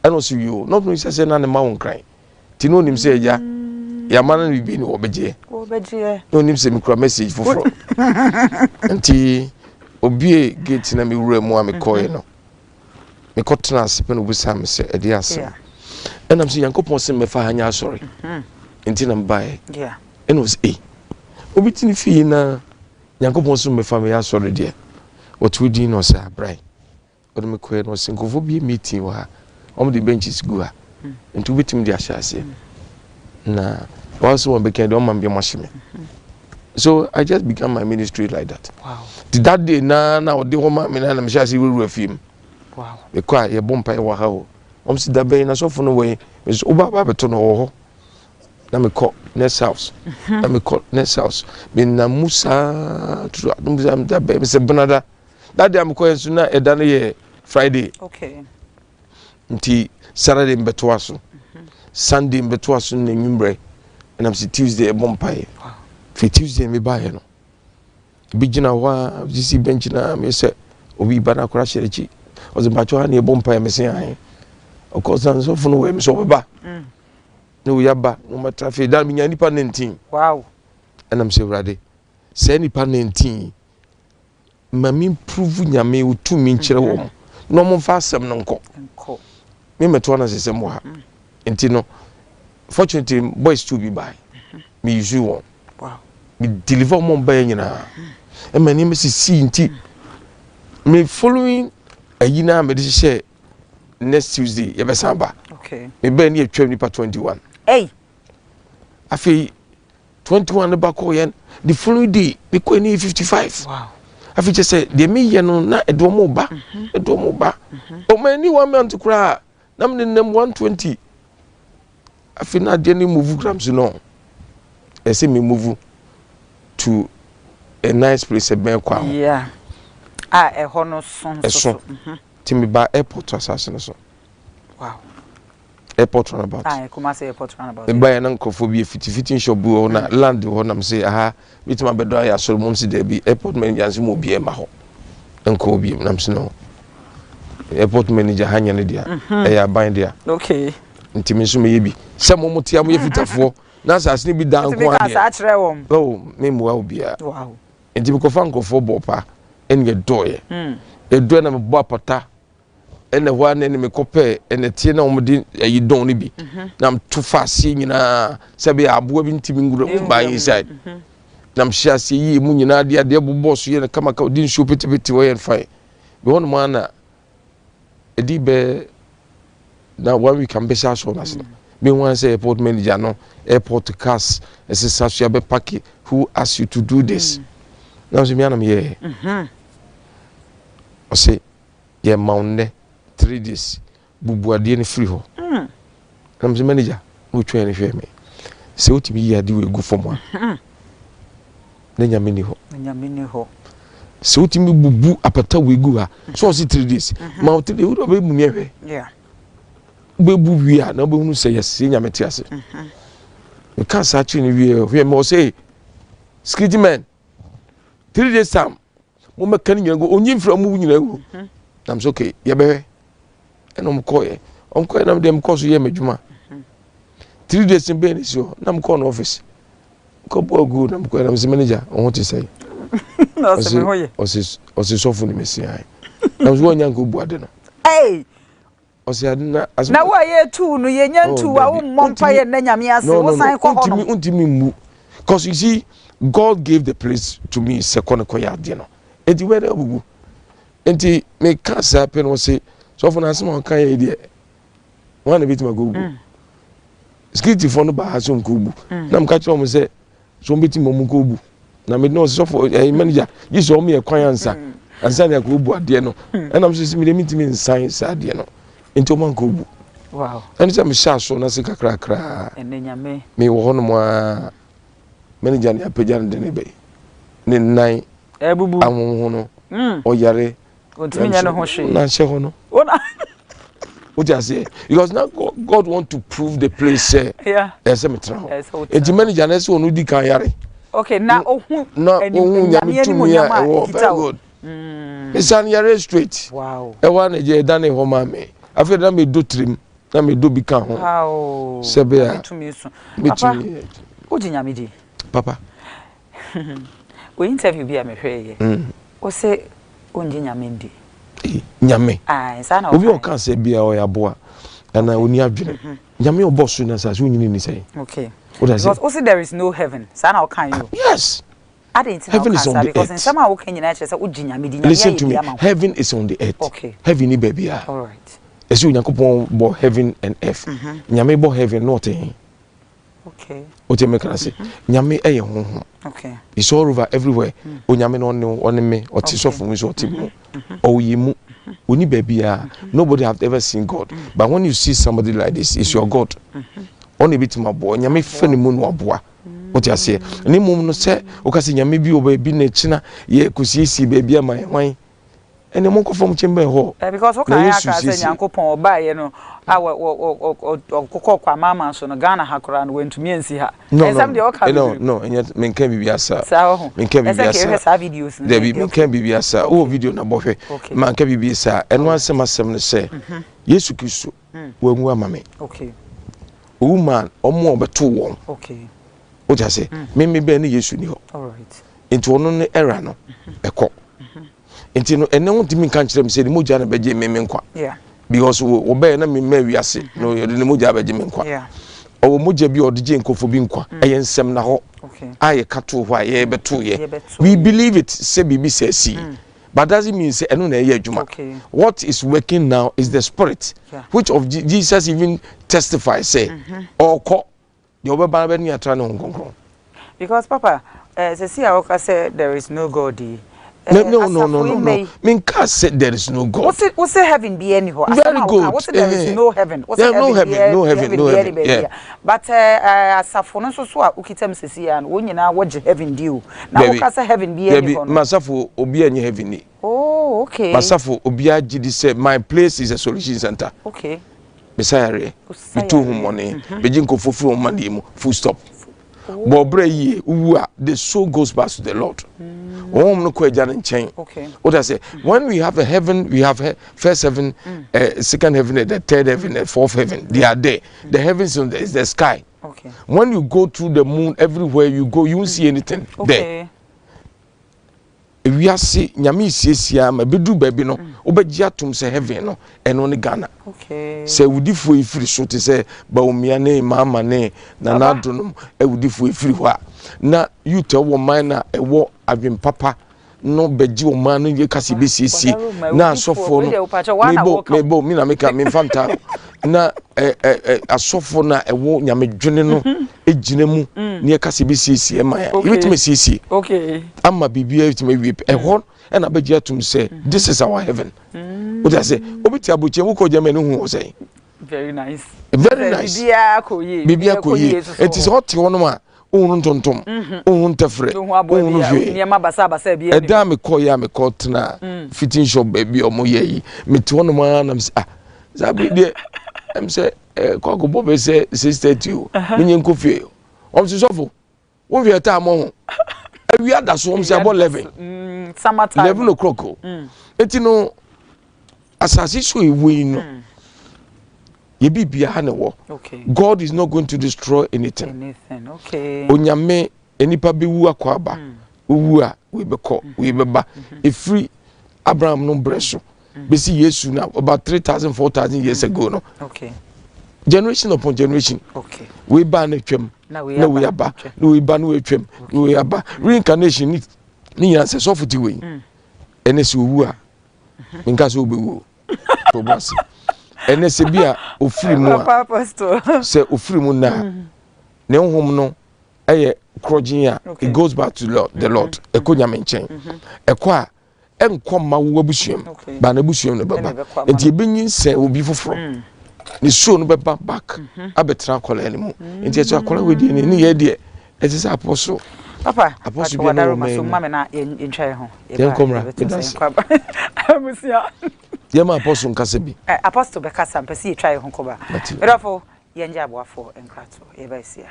Ɛna ɔse yoo. Na ɔno sɛ sɛ na ne ma wo Nkran. Nti na ɔnim sɛ agya yɛama no biribi ne wɔbɛgyeɛ. Na ɔnim sɛ mekura message foforɔ. Nti obie gate na mewura mu a mekɔeɛ no. Mekɔtenaa ase pɛ na obisaa me sɛ, Ɛdeɛn asɛm? Ɛna mesɛ, Nyankopɔn se mmɛfa ha nyɛ asɔre nti na mebaeɛ. Ɛna ɔse, Ei, obi te ne fie na Nyankopɔn se mmɛfa meyɛ asɔre deɛ, ɔte wo din na ɔsɛ abrae. Ɔde me kɔɛ na ɔse, nkurɔfoɔ bi yɛ meeting wɔ ha, wɔn de benches gu ha, nti wobɛtumi de ahyɛ aseɛ. Na wɔn sɛ wɔn bɛka deɛ wɔn ma me bi wɔn ahye me. So I just began my ministry like that. Wow. Ti that day na na ɔde hɔ ma me na na mehyɛ ase wurawura fie mu. Wow. Mekɔ a yɛbɔ mpaeɛ wɔ ha o. Wɔn si da bɛn na sɔfo no wɔ yi. Mesɛ woba aba abɛto no wɔ hɔ. Na mekɔ next house. Mhm. Na mekɔ next house. Menam mu saa turu adum sɛ da bɛn mesɛ benada. That day a mekɔ yɛ nso na ɛda no yɛ Friday. Okay. Nti Saturday mbɛtoa so. Sunday mbɛtoa so na nwummerɛ ɛnam sɛ Tuesday ɛbɔ mpaeɛ. Firi Tuesday mebaeɛ no ebi gyina hɔ a sisi bench na meyɛ sɛ obi ba no akora hyɛ n'akyi ɔsɛ mpakyɛ ha ne ɛbɔ mpaeɛ mese ahe ɔkɔ san sɔfo no wɔ me sɛ ɔbɛba mm. na oyi aba na ɔmɛtra afei da menya nipa 19 wow. ɛnam sɛ awurade saa nipa 19 Ma me mprove Nyame wo tumi nkyerɛ wɔn na wɔn mfa asɛm no nkɔ. Me mɛto anasesɛm wɔ ha. Mm. Nti no, fortunately boys two bi bae. Me use wɔn. Me deliver wɔn bae nyinaa. Ɛma nneɛma sisi nti me following ayi na mede hyehyɛ next Tuesday yɛbɛsan ba. Me bɛn ne yɛtwam nipa 21. Hey. Afei 21 no ba kɔɔ yɛn the following day me kɔɛ ne yɛ 55 afei kyɛ sɛ deɛ meyɛ no na ɛde ɔmo ba mhm. ɛde ɔmo ba mhm. ɔmo ani one month koraa na me nenam 120 afei na adeɛ no move gram so no ɛsɛ me move to a nice place ɛbɛn kɔ aho yeah. a ɛhɔ no so nso so mhm. ti me ba airport asase no so wow airport runabout. Ah, Kumasi airport runabout. Mbaeɛ na nkurɔfoɔ bi fitifiti shop bi wɔ hɔ na mm. land wɔ hɔ nam sɛ aha bitumi abɛdɔ ayɛ asɔre mu sɛ daabi airport manager nso mu obiara ma hɔ nkɔ obi nam sɛ no airport manager ha nyɛ ne dea mhm. ɛyɛ aban dea. Okay. Nti mi nso meyɛ bi sɛ mo mo tia mo yɛ fitafoɔ na asase no bi da nko adeɛ. Oh, me mmoa obiara. Wow. Nti mekɔfa nkurɔfoɔ bɔ pa ɛne yɛdɔɔyɛ. Mm. Yɛdɔɔyɛ na mebɔ apata ɛna ɛhɔ ara na ɛne mekɔpɛɛ ɛnɛteɛ na wɔde ayi dɔn no bi mhm. na meto fa aseɛ nyinaa sɛ bɛyɛ aboa bi ntumi nwura mu baa inside mhm. na mehyɛ aseɛ yie mu nyinaa de adeɛ bobɔ so yɛ no kamakama de nsuo petepete hɔ yɛ no fine bi hɔ nom ara na ɛdi bɛɛ na one week a mbɛhyɛ asɔr no ase no mehu ara sɛ airport manager no airport cars ɛsesa so yɛabɛpake who ask you to do this mm. na nso mea na meyɛɛ mhm. ɔse Yɛma wo nnɛ 3 days bubu adeɛ no firi hɔ. Ɛna mesɛ manager na ɔtwa no hwɛɛ me sɛ wotumi yi adeɛ wei gu fam a na nyame ni hɔ. Sɛ wotumi bubu apata wei gu ha sɛ ɔse 3 days ma wo 3 days wode ɔbɛbu mi ahwɛ wobɛbu wie a na wobɛhunu sɛ yɛsɛ nyame te ase. Meka saa kyerɛ no wie hwɛ me ɔsɛ security man 3 days time mo mɛka no nyina gu ɔnyi mfiri ɔmo nyina gu mhm. na mesɛ okay yɛbɛhwɛ ɛna ɔmo kɔɔyɛ ɔmo kɔɔyɛ na deɛ mekɔɔ so yɛ m'adwuma mhm. 3 days no bɛn ne si hɔ na mekɔɔ no office kɔbɔ agu na mekɔɛ na mesɛ manager ɔho te sɛ ɔse ɔse sɔfo ne mesi ae na mesɛ wɔanya nka ɔbu ade no ɔsɛ ade na asɛm na wo a yɛtu no yɛnya oh, ntu a wommɔ mpa yɛ nna nyame ase wosan kɔ hɔ no wontumi mmu because you see God gave the place to me sɛ kɔ ne kɔyɛ adeɛ no enti wɛdɛ abubu enti meka saa pɛ no ɔse sɔfo no asɛm a ɔka yɛ deɛ Wɔn na ebetumi akɔ bu. Securityfoɔ no baa ha sɛ ɔnkɔ bu. Na meka kyerɛ wɔn sɛ so wɔn betumi wɔn kɔ bu. Na mede na ɔsɛ sɔfo ɛyɛ manager gye sɛ wɔn yɛ kwan ansa ansa na akɔ bu adeɛ no. Ɛna mo sɛ mi de mi ntumi nsan saa adeɛ no. Nti wɔn ankɔ bu. Ɛne sɛ mehyɛ aso na se kakrakra. Mewɔ hɔ nom aa manager ne apagya no de ne bɛyi ne nan ahonho no ɔyare. Ontumi nyɛ ne ho hwee. Na nhyɛ hɔ no. Wote aseɛ because now God, God want to prove the place sɛ ɛsɛ metena hɔ. Eti manager no ɛsɛ ɔno di kan yare. Okay, na ohun na ohun nyame tumi a ɛwɔ very good. Mesan yare straight. Wow. Ɛwɔ a na gye ɛda ne hɔ maa me. Afei na me do tirim na me do bi ka ho. Sɛ bɛ a metumi. Wogye nyame di. Papa. Wɔ interview bi a mehwɛɛ yɛ. Wose wongye nyame ndi. Nyame. Obi a ɔka sɛ bia ɔyɛ aboa anaa ɔni adwene. Nyame ɔbɔ so na asase onyini ni sɛn. Okay. Because wose there is no heaven. Saa na ɔka yi o. Yes. Adɛn nti na Heaven woka is on saa? the Because earth. nsɛm a woka nyinaa kyerɛ sɛ wogye nyame di. Nyame Listen ayɛ to bi me. ama wo. Heaven is on the earth. Okay. Heaven ni baabi a. All right. Ɛsɛ Onyankopɔn bɔ heaven and earth. Nyame bɔ heaven na ɔte he. Okay. Wote me kana se. Nyame ɛyɛ honhom. Okay. It's all over everywhere. Onyame no ɔne wo, ɔne me, ɔte sɔfo mu nso ɔte mu. Ɔwɔ yɛn mu. Ɔni baabi a. Nobody have ever seen God. But when you see somebody like this, it's your God. Ɔna ebetumi aboa. Nyame fa ne mu na waboa. Wote aseɛ? Ne mmom no sɛ woka sɛ nyame bi wɔ baabi na ɛkyina yɛ kɔsiesie baabi ama yɛn hwan? Ɛnna monkɔ fam kyɛmbɛn hɔ. Because wo Na kan Yesu aka sɛ siesie. Nyankopɔn ɔbaeɛ no a wɔ wɔ wɔ wɔ ɔkokɔ kɔ amanaman so no Ghana ha koraa no wantumi ansi ha. No, no, Nsɛm deɛ ɔka no, bebree. no, ɛnyɛ menka biribi asa. Saa wɔ ho. Menka Ɛsɛ biribi nka yɛhwɛ asa. saa videos no. Dabi, menka biribi asa. Wowɔ video na bɔhwɛ. Okay. Manka biribi saa. Ɛno asɛm asɛm no sɛ Yesu Kristo wanwu ama me. Okay. Owu maa wɔn a wɔbɛtoo wɔn. Okay. Wote ase? Me me bɛn ne Yesu ni hɔ. All right. Nti ɔno ne era no ɛkɔ. Nti no ɛnɛ wontumi nka nkyerɛ me sɛ ne mogya na bɛgye me me nkwa. Yeah. Because wɔbɛyɛ na me mma wiase na ɔde ne mogya bɛgye me nkwa. Yeah. Ɔwɔ mogya bi a ɔde gye nkurɔfoɔ bi nkwa. Ɛyɛ nsɛm na hɔ Okay. a yɛka too hɔ a yɛbɛto yɛ. Yɛbɛto We yɛ. believe it sɛ biribi sɛ asi. But doesn't mean sɛ ɛno na ɛyɛ adwuma. Okay. What is working now is the spirit Yeah. which of Jesus even testify sɛ ɔkɔ deɛ ɔbɛba no bɛne atra ne ho kronkron. Because papa, sɛ si a wɔka sɛ there is no God yi. No, no, no, no, no, no. Menka sɛ there is no God. Wose heaven bi ani hɔ. Very Asɛm a woka, good. wose there is no heaven. Wose There no heaven heaven, no heaven, no bi ani heaven. baabi Yeah. a. But asafo no nso so a wokita mu sisi a no, wɔn nyinaa wɔgye heaven di o. Na Dabi. woka sɛ heaven bi ani Dabi, hɔ no. masafo obi anyɛ heaven ni. Oh, okay. Masafo obi agye di sɛ my place is a solution center. Okay. Mesa yareɛ, Wosa metu ho yareɛ. mmɔne, megye nkurɔfoɔ firi wɔn madeɛ mu, full stop. Bɔ ɔbrɛ yie, wowu a, the soul goes back to the Lord. Wɔn no kɔ agya no nkyɛn. Okay. What I say, when we have a heaven, we have first heaven, second heaven, and the third heaven, and fourth heaven. They are there. The heavens is the sky. Okay. When you go through the moon, everywhere you go, you won't see anything there. Okay. Ewiase nyame siesie ama ebedu baabi no, wobɛgye atom sɛ heaven no, ɛno ne Ghana. Okay. Sɛ awudifoɔ yi firi so te sɛ Bawumia ne Mahama ne Nana Addo nom awudifoɔ yi firi hɔ a, na youth ɛwɔ man no a ɛwɔ adwen papa no bɛgye ɔman no yɛ kasi bɛsiesie na asɔfoɔ no mebɔ mebɔ mi na meka memfa ntaa na ɛ ɛ ɛ asɔfoɔ no a ɛwɔ nyamedwene no gyina mu ne yɛ kasi bɛsiesie ɛma yɛ yɛbɛtumi asiesie ama biribiara bɛtumi awie pɛ ɛhɔ ɛna bɛgye atum sɛ this is our heaven. Wote ase obi te aburokyire wokɔ Germany hu wɔ sɛn. Very nice. Very nice. Biribiara kɔ yie. Biribiara kɔ yie. Eti sɛ ɔte hɔ nom a ohunu ntontom, ohunu ntɛfrɛ, ohunu hwee. Nneɛma basabasa bi. Ɛda a mekɔ yɛ a mekɔ tena fitting shop baabi a wɔn yɛ yi, mete hɔ nom ara na mesɛ ah saa bere deɛ ɛm sɛ ɛkɔ akɔbɔ bɛ sɛ 6:30 o, menye nkɔ fie. Wɔn sɛ sɔfo, wɔn hwɛ ɛtaa mɔ ho. Awia da so wɔn sɛ abɔ 11. Summer time. 11 o'clock o. Eti no asase so ewu yi no. Yɛ biribiara na ɛwɔ. God is not going to destroy anything. Anything. Okay. Onyame nipa bɛwu akɔ aba. Owu a wei bɛkɔ, wei bɛba. Efiri Abraham no brɛ so. Bɛsi Yesu na about 3,000 4,000 years ago no. Generation upon generation. Wei ba na twam. Na wei Na wei aba. Na wei ba na wei twam. Na wei aba. Reincarnation ni ne nyinaa sɛ sɔfo ti wei. Ɛne sɛ owu a. Nka sɛ wobɛwu o. To bo ase. Ɛnɛ sɛ bi a ofiri mu a, sɛ ofiri mu na ne honhom no ɛyɛ korɔgyen a, it goes back to Lord, the Lord. Ɛkɔ Nyame nkyɛn. Ɛkɔ a ɛnkɔ mma wo abusua mu, ba n'abusua mu na ɛbɛba. Nti ebenyinsɛn obi foforɔ. Ne soul no bɛba back abɛtena akwadaa no mu. Nti ɛsɛ akwadaa wei deɛ ne ne yɛ deɛ ɛsɛ sɛ apɔso. Papa, apɔso bi na wɔn mɛn mu. Na yɛntwa yɛn ho. Yɛn kɔmra, medase. Yɛn ma apɔso nkasa bi. Apɔso bɛkasa, mpɛ sɛ yɛtwa yɛn ho kɔba. Medɔfo, yɛn gye aboafoɔ nkratoɔ, yɛba asia.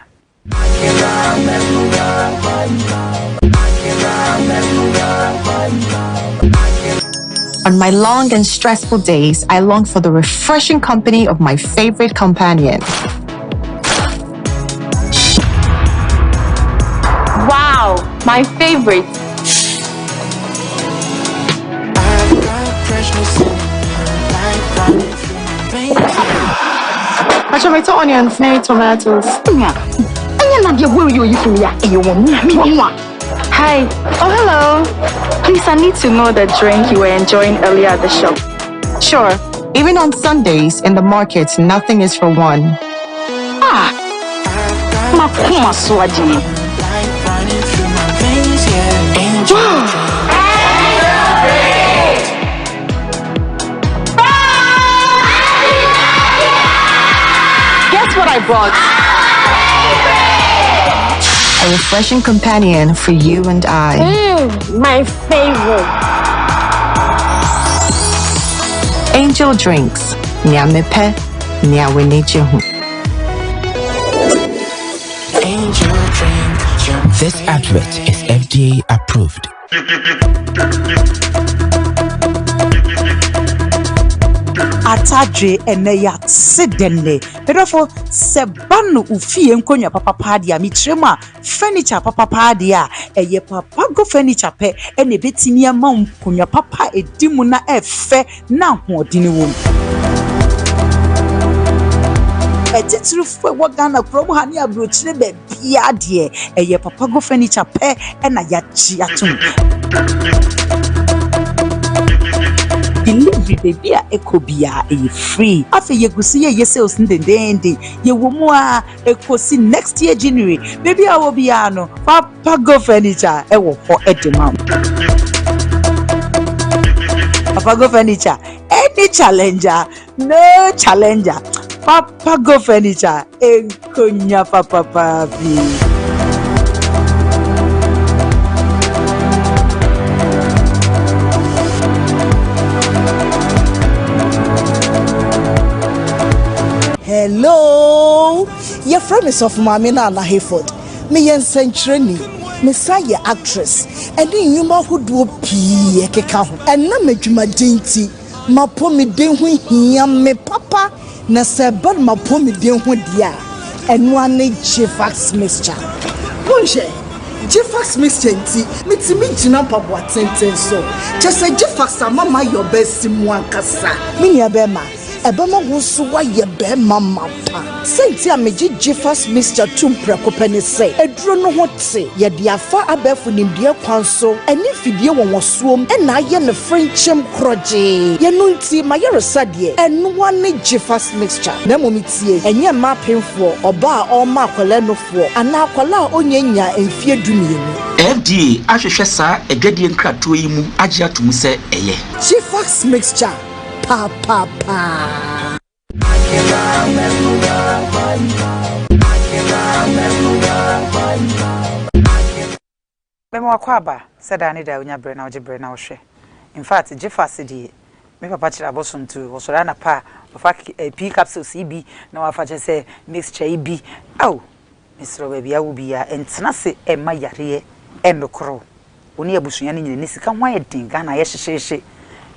On my long and stressful days, I long for the refreshing company of my favorite companion. Wow, my favorite. Tomato onions, tomatoes. Hi. Oh, hello. Please, I need to know the drink you were enjoying earlier at the shop. Sure. Even on Sundays in the market, nothing is for one. Ah. Makuma swaji. Guess what I brought? A refreshing companion for you and I. My favorite. Angel Drinks. Nyamepe, Nyawenejehu. Angel Drink. This advert is FDA approved. Atadwe ɛnɛ yɛate dɛnɛ. Medɔfo, sɛ ba no wo fie nkonnwa papapaa deɛ a, mekyerɛ mu a, furniture papapaa deɛ a, ɛyɛ Papago Furniture pɛ ɛna ɛbɛtumi ama wo nkonnwa papa a ɛdi mu na ɛfɛ na ahoɔden wɔ mu. Atitirifoɔ a ɛwɔ Ghana kurom ha ne aburokyire baabiara deɛ, ɛyɛ Papago Furniture pɛ ɛna yɛagye atom. Delivery baabi a ɛkɔ biara ɛyɛ free. Afei yɛgu so yɛyɛ sales no dendeenden. Yɛwɔ mu a ɛkɔsi next year January. Baabi a wɔ biara no, Papago Furniture ɛwɔ hɔ ɛde ma wo. Papago Furniture, any challenger, no challenger. Papago Furniture, nkonya papapa bi. Hello, yɛfrɛ me Sɔfo Maame Nana Hayford. Meyɛ nsɛnkyerɛni, mesan yɛ actress ɛne nnwuma ahodoɔ pii ɛkeka ho. Ɛnam adwumaden nti, m'apɔmuden ho hia me papa, na sɛ ɛba no m'apɔmuden ho deɛ a, ɛno ara ne Gfax mixture. Monhwɛ, Gfax mixture nti, metumi gyina mpaboa tenten so. Kyɛ sɛ Gfax ama mayɛ ɔbaa mu ankasa. Me nua bɛrima, ɛbɛma wo nso woayɛ bɛrima mapa. Sɛnti a megye Gfax mixture tum prɛko pɛ ne sɛ, aduro no ho te, yɛde afa abɛɛfo nimdeɛ kwan so ɛne mfidie wɔ wɔsoom ɛna ayɛ no frenkyɛm korɔgyee. Yɛno nti mayɛresa deɛ, ɛnoa ne Gfax mixture. Na mmom tie, ɛnyɛ mmaa apemfoɔ, ɔbaa a ɔrema akwadaa nufoɔ anaa akwadaa a ɔnya nya mfeɛ 12. FDA ahwehwɛ saa adwadie nkratoɔ yi mu agye ato mu sɛ ɛyɛ. Gfax mixture paapaa. Bɛma wakɔ aba sɛ daa ne daa wonya berɛ na wogye berɛ na wohwɛ. In fact, gye fa ase deɛ, me papa kyerɛ abosom tu, wɔsɔre anapa a, wɔfa pii capsules yi bi na wafa kyerɛ sɛ mixture yi bi. Ao, mesrɛ baabi a wo biara, ɛntena se ɛmma yareɛ ɛnnokorɔ. Wo ne abusua no nyina ne sika ho ayɛ den, Ghana ayɛ hyehyehye.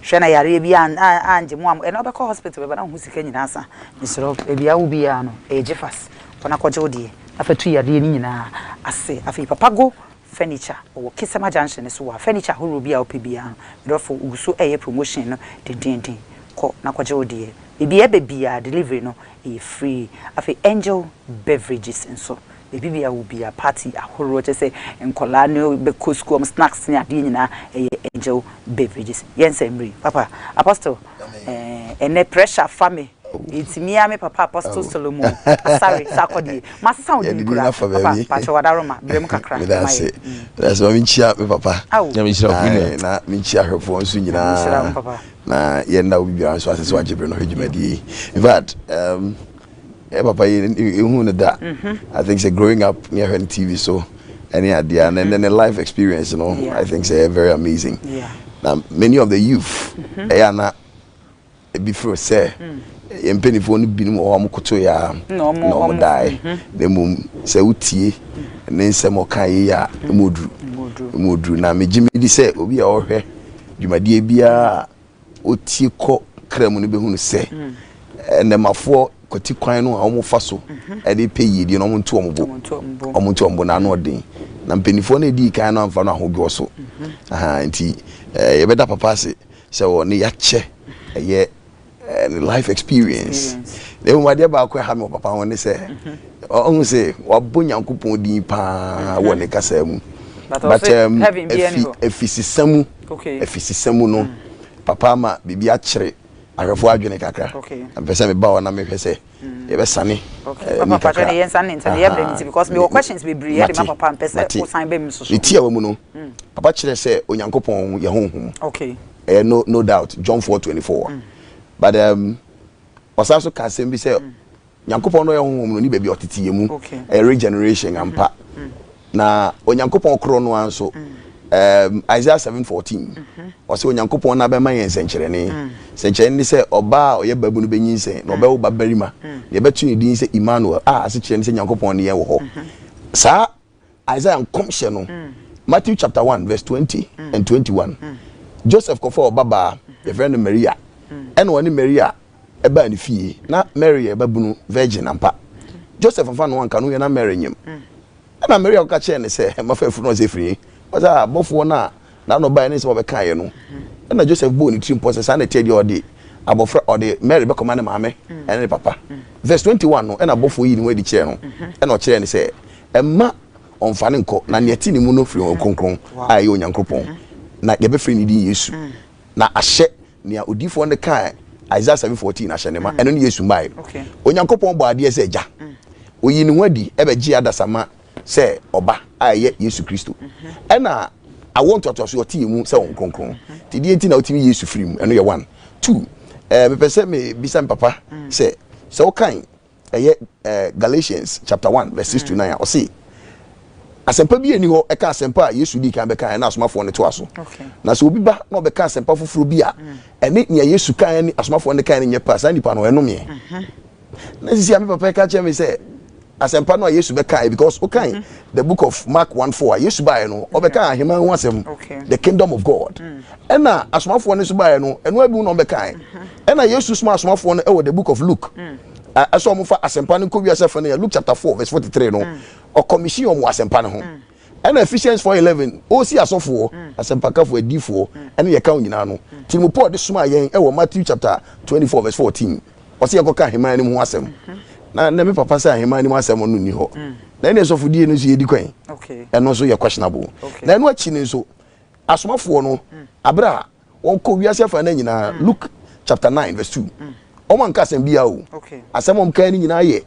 Hwɛ na yareɛ bi angye mo a, ɛna wobɛkɔ hospital bɛba na wo ho sika nyinaa sa. Mesrɛ baabi a wo biara no, ɛyɛ Gyefas. Kɔ na kɔgye wo deɛ, na fa tu yareɛ no nyinaa ase. Afei Papago Furniture ɔwɔ Kisema Junction so wɔ furniture ahorow bi a wopɛ biara no, medɔfo wogu so ɛyɛ promotion no dendenden. Kɔ na kɔgye wo deɛ. Baabi a ɛbɛ biara delivery no ɛyɛ free. Afei Angel Beverages nso, baabi bi a wɔ biara party ahorow kyerɛ sɛ nkɔlaa no bɛkɔ school, ɔmo snacks ne adeɛ nyinaa ɛyɛ Angel Beverages. Yɛn nsɛm mmiri. Papa, Apostle, ɛnɛ pressure fa me. Enti me ara me papa Apostle Solomon Asare Sarkodie. Masesa wo din koraa. Papa, pakyɛ wadaroma, brɛ mu kakra Meda ma ase. yɛn. Meda ase. Ma menkyia me papa. Ao. Nyame nhyira wo, me nua. Ae, na menkyia ahwɛfoɔ nso Nyame nhyira wo, nyinaa. papa. Na yɛnna obi biara nso ase sɛ wagye berɛ na ɔhwɛ dwumadie yi. In fact, um, yɛ papa yi yɛhu no da. I think sɛ growing up ne yɛhwɛ no TV so ɛne adeɛ a, na ɛnɛ ne life experience no, I think sɛ ɛyɛ very amazing. Yeah. Na many of the youth, ɛyɛ a na ebi feel sɛ yɛn mpanimfoɔ no binom wɔ hɔ a wɔkotoeɛ a Na na wɔn daeɛ. Na mmom sɛ wotie ne nsɛm a ɔka yei a, emu oduru. Emu oduru. Na megye medi sɛ obi a ɔhwɛ dwumadie biara a ɔtie kɔ kra mu no bɛhunu sɛ nnɛmafoɔ kwati kwan no a wɔfa so de pɛ yiedie no, wɔnto wɔn bo. Wɔnto wɔn bo na ano ɔden. Na mpanimfoɔ no a ɛdii kan no amfa no ahodwoɔ so. Aha, nti yɛbɛda papa ase sɛ ɔne yɛakyɛ ɛyɛ ne life experience. Na mmom adeɛ baako ɛha me wɔ papa ho ne sɛ ɔhu sɛ wabɔ Nyankopɔn din paa wɔ ne kasa mu. But efi efisisa mu efisisa mu no papa ama biribi akyere ahwɛfoɔ adwene kakra. Mepɛ sɛ meba hɔ na mehwɛ sɛ yɛbɛsane ni kakra. Mate, mate. Ne tiawa mu no, papa kyerɛ sɛ Onyankopɔn yɛ honhom. Ɛyɛ no no doubt, John 4:24. But um, ɔsan so ka asɛm bi sɛ Nyankopɔn no ɔyɛ honhom no ni baabi a ɔtete yɛ mu. Ɛyɛ regeneration ampa. Na Onyankopɔn korɔ no ara nso, um, Isaiah 7:14, ɔsɛ Onyankopɔn na bɛma yɛn nsɛnkyerɛnne. Sɛnkyerɛnne ne sɛ ɔbaa a ɔyɛ babunu bɛnyinsɛn na ɔbɛwo ba barima, na yɛbɛto ne din sɛ Emmanuel, a asekyerɛ ne sɛ Nyankopɔn ne yɛn wɔ hɔ. Saa Isaiah nkɔmhyɛ no, Matthew chapter 1 verse 20 and 21, Joseph kɔfaa ɔbabaa, yɛfrɛ no Maria, ɛna ɔne Maria ɛbaa ne fie. Na Mary yɛ babunu, virgin ampa. Joseph amfa ne ho anka no, yɛ na Mary nyem. Ɛna Maria kɔka kyerɛɛ no sɛ, Mafa afuru no, ɔsɛ firi he? Ɔsɛ, Ah, bɔfoɔ no a n'ano baeɛ ne nsɛm a ɔbɛkaeɛ no. Ɛna Joseph bɔɔ ne tirim pɔ sɛ saa na ɛteɛ deɛ ɔde abɔfra, ɔde Mary bɛkɔma ne maame ɛne ne papa. Verse 21 no, ɛna bɔfoɔ yii ne ho adi kyerɛɛ no, ɛna ɔkyerɛɛ no sɛ mma ɔmfa no nkɔ, na nea ɛte ne mu no firi Honhom Kronkron a ɛyɛ Onyankopɔn, na yɛbɛfrɛ ne din Yesu, na ahyɛ nea odiyifoɔ no kae Isaiah 7:14 ahyɛ ne ma, ɛno ne Yesu mmae. Onyankopɔn bɔɔ adeɛ sɛ Agya. Oyii ne ho adi bɛgyee adasamma sɛ Ɔba a ɛyɛ Yesu Kristo. Ɛna awoɔ ntoatoasoɔ ɔte yɛn mu sɛ Honhom Kronkron. Nti deɛ nti na wotumi yi Yesu firi mu, ɛno yɛ one. Two, eh, mepɛ sɛ mebisa me papa sɛ, sɛ wokan ɛyɛ eh, Galatians chapter 1 verse 6 to 9 a, ɔse asɛmpa bi ani hɔ ɛka asɛmpa a Yesu dii kan bɛka ɛna asomafoɔ no toa so. Na sɛ obi ba na ɔbɛka asɛmpa foforɔ bi a mm. ɛne nea Yesu kan ne asomafoɔ no kan no nyɛ pɛ a, saa nipa no ɛnomeɛ. Mhm. Na sisi a me papa ka kyerɛ me sɛ asɛmpa no a Yesu bɛkae because wokan mm -hmm. the book of Mark 1 4 a Yesu baeɛ no ɔbɛka mm. ahemman ho asɛm the kingdom of God mm. ɛna asomafoɔ no nso baeɛ no ɛno abi na ɔbɛkae mm-hmm. ɛna Yesu soma asomafoɔ no ɛwɔ the book of Luke mm. ɛsɛ wɔn fa asɛmpa no nkɔ wiase afɛ no yɛ Luke chapter 4 verse 43 no ɔkɔmihyin wɔn wɔ asɛmpa no ho ɛna Ephesians 4:11 ɔsi asɔfoɔ asɛmpakafoɔ adiifoɔ ɛne yɛka wɔn nyinaa no tirimu Paul de soma yɛn ɛwɔ Matthew chapter 24 verse 14 ɔsɛ yɛnkɔka ahemman no mu ho asɛm na na me papa sɛ ahemman no mu asɛm no nni hɔ na ɛne sɔfodie no nso yɛdi kwan ɛno nso yɛ questionable na ɛno akyi no nso asomafoɔ no aberɛ a wɔkɔ wiase afa no nyinaa mm. Luke chapter 9 verse 2 mm. wɔn anka asɛm biara o asɛm wɔn kan no nyinaa yɛ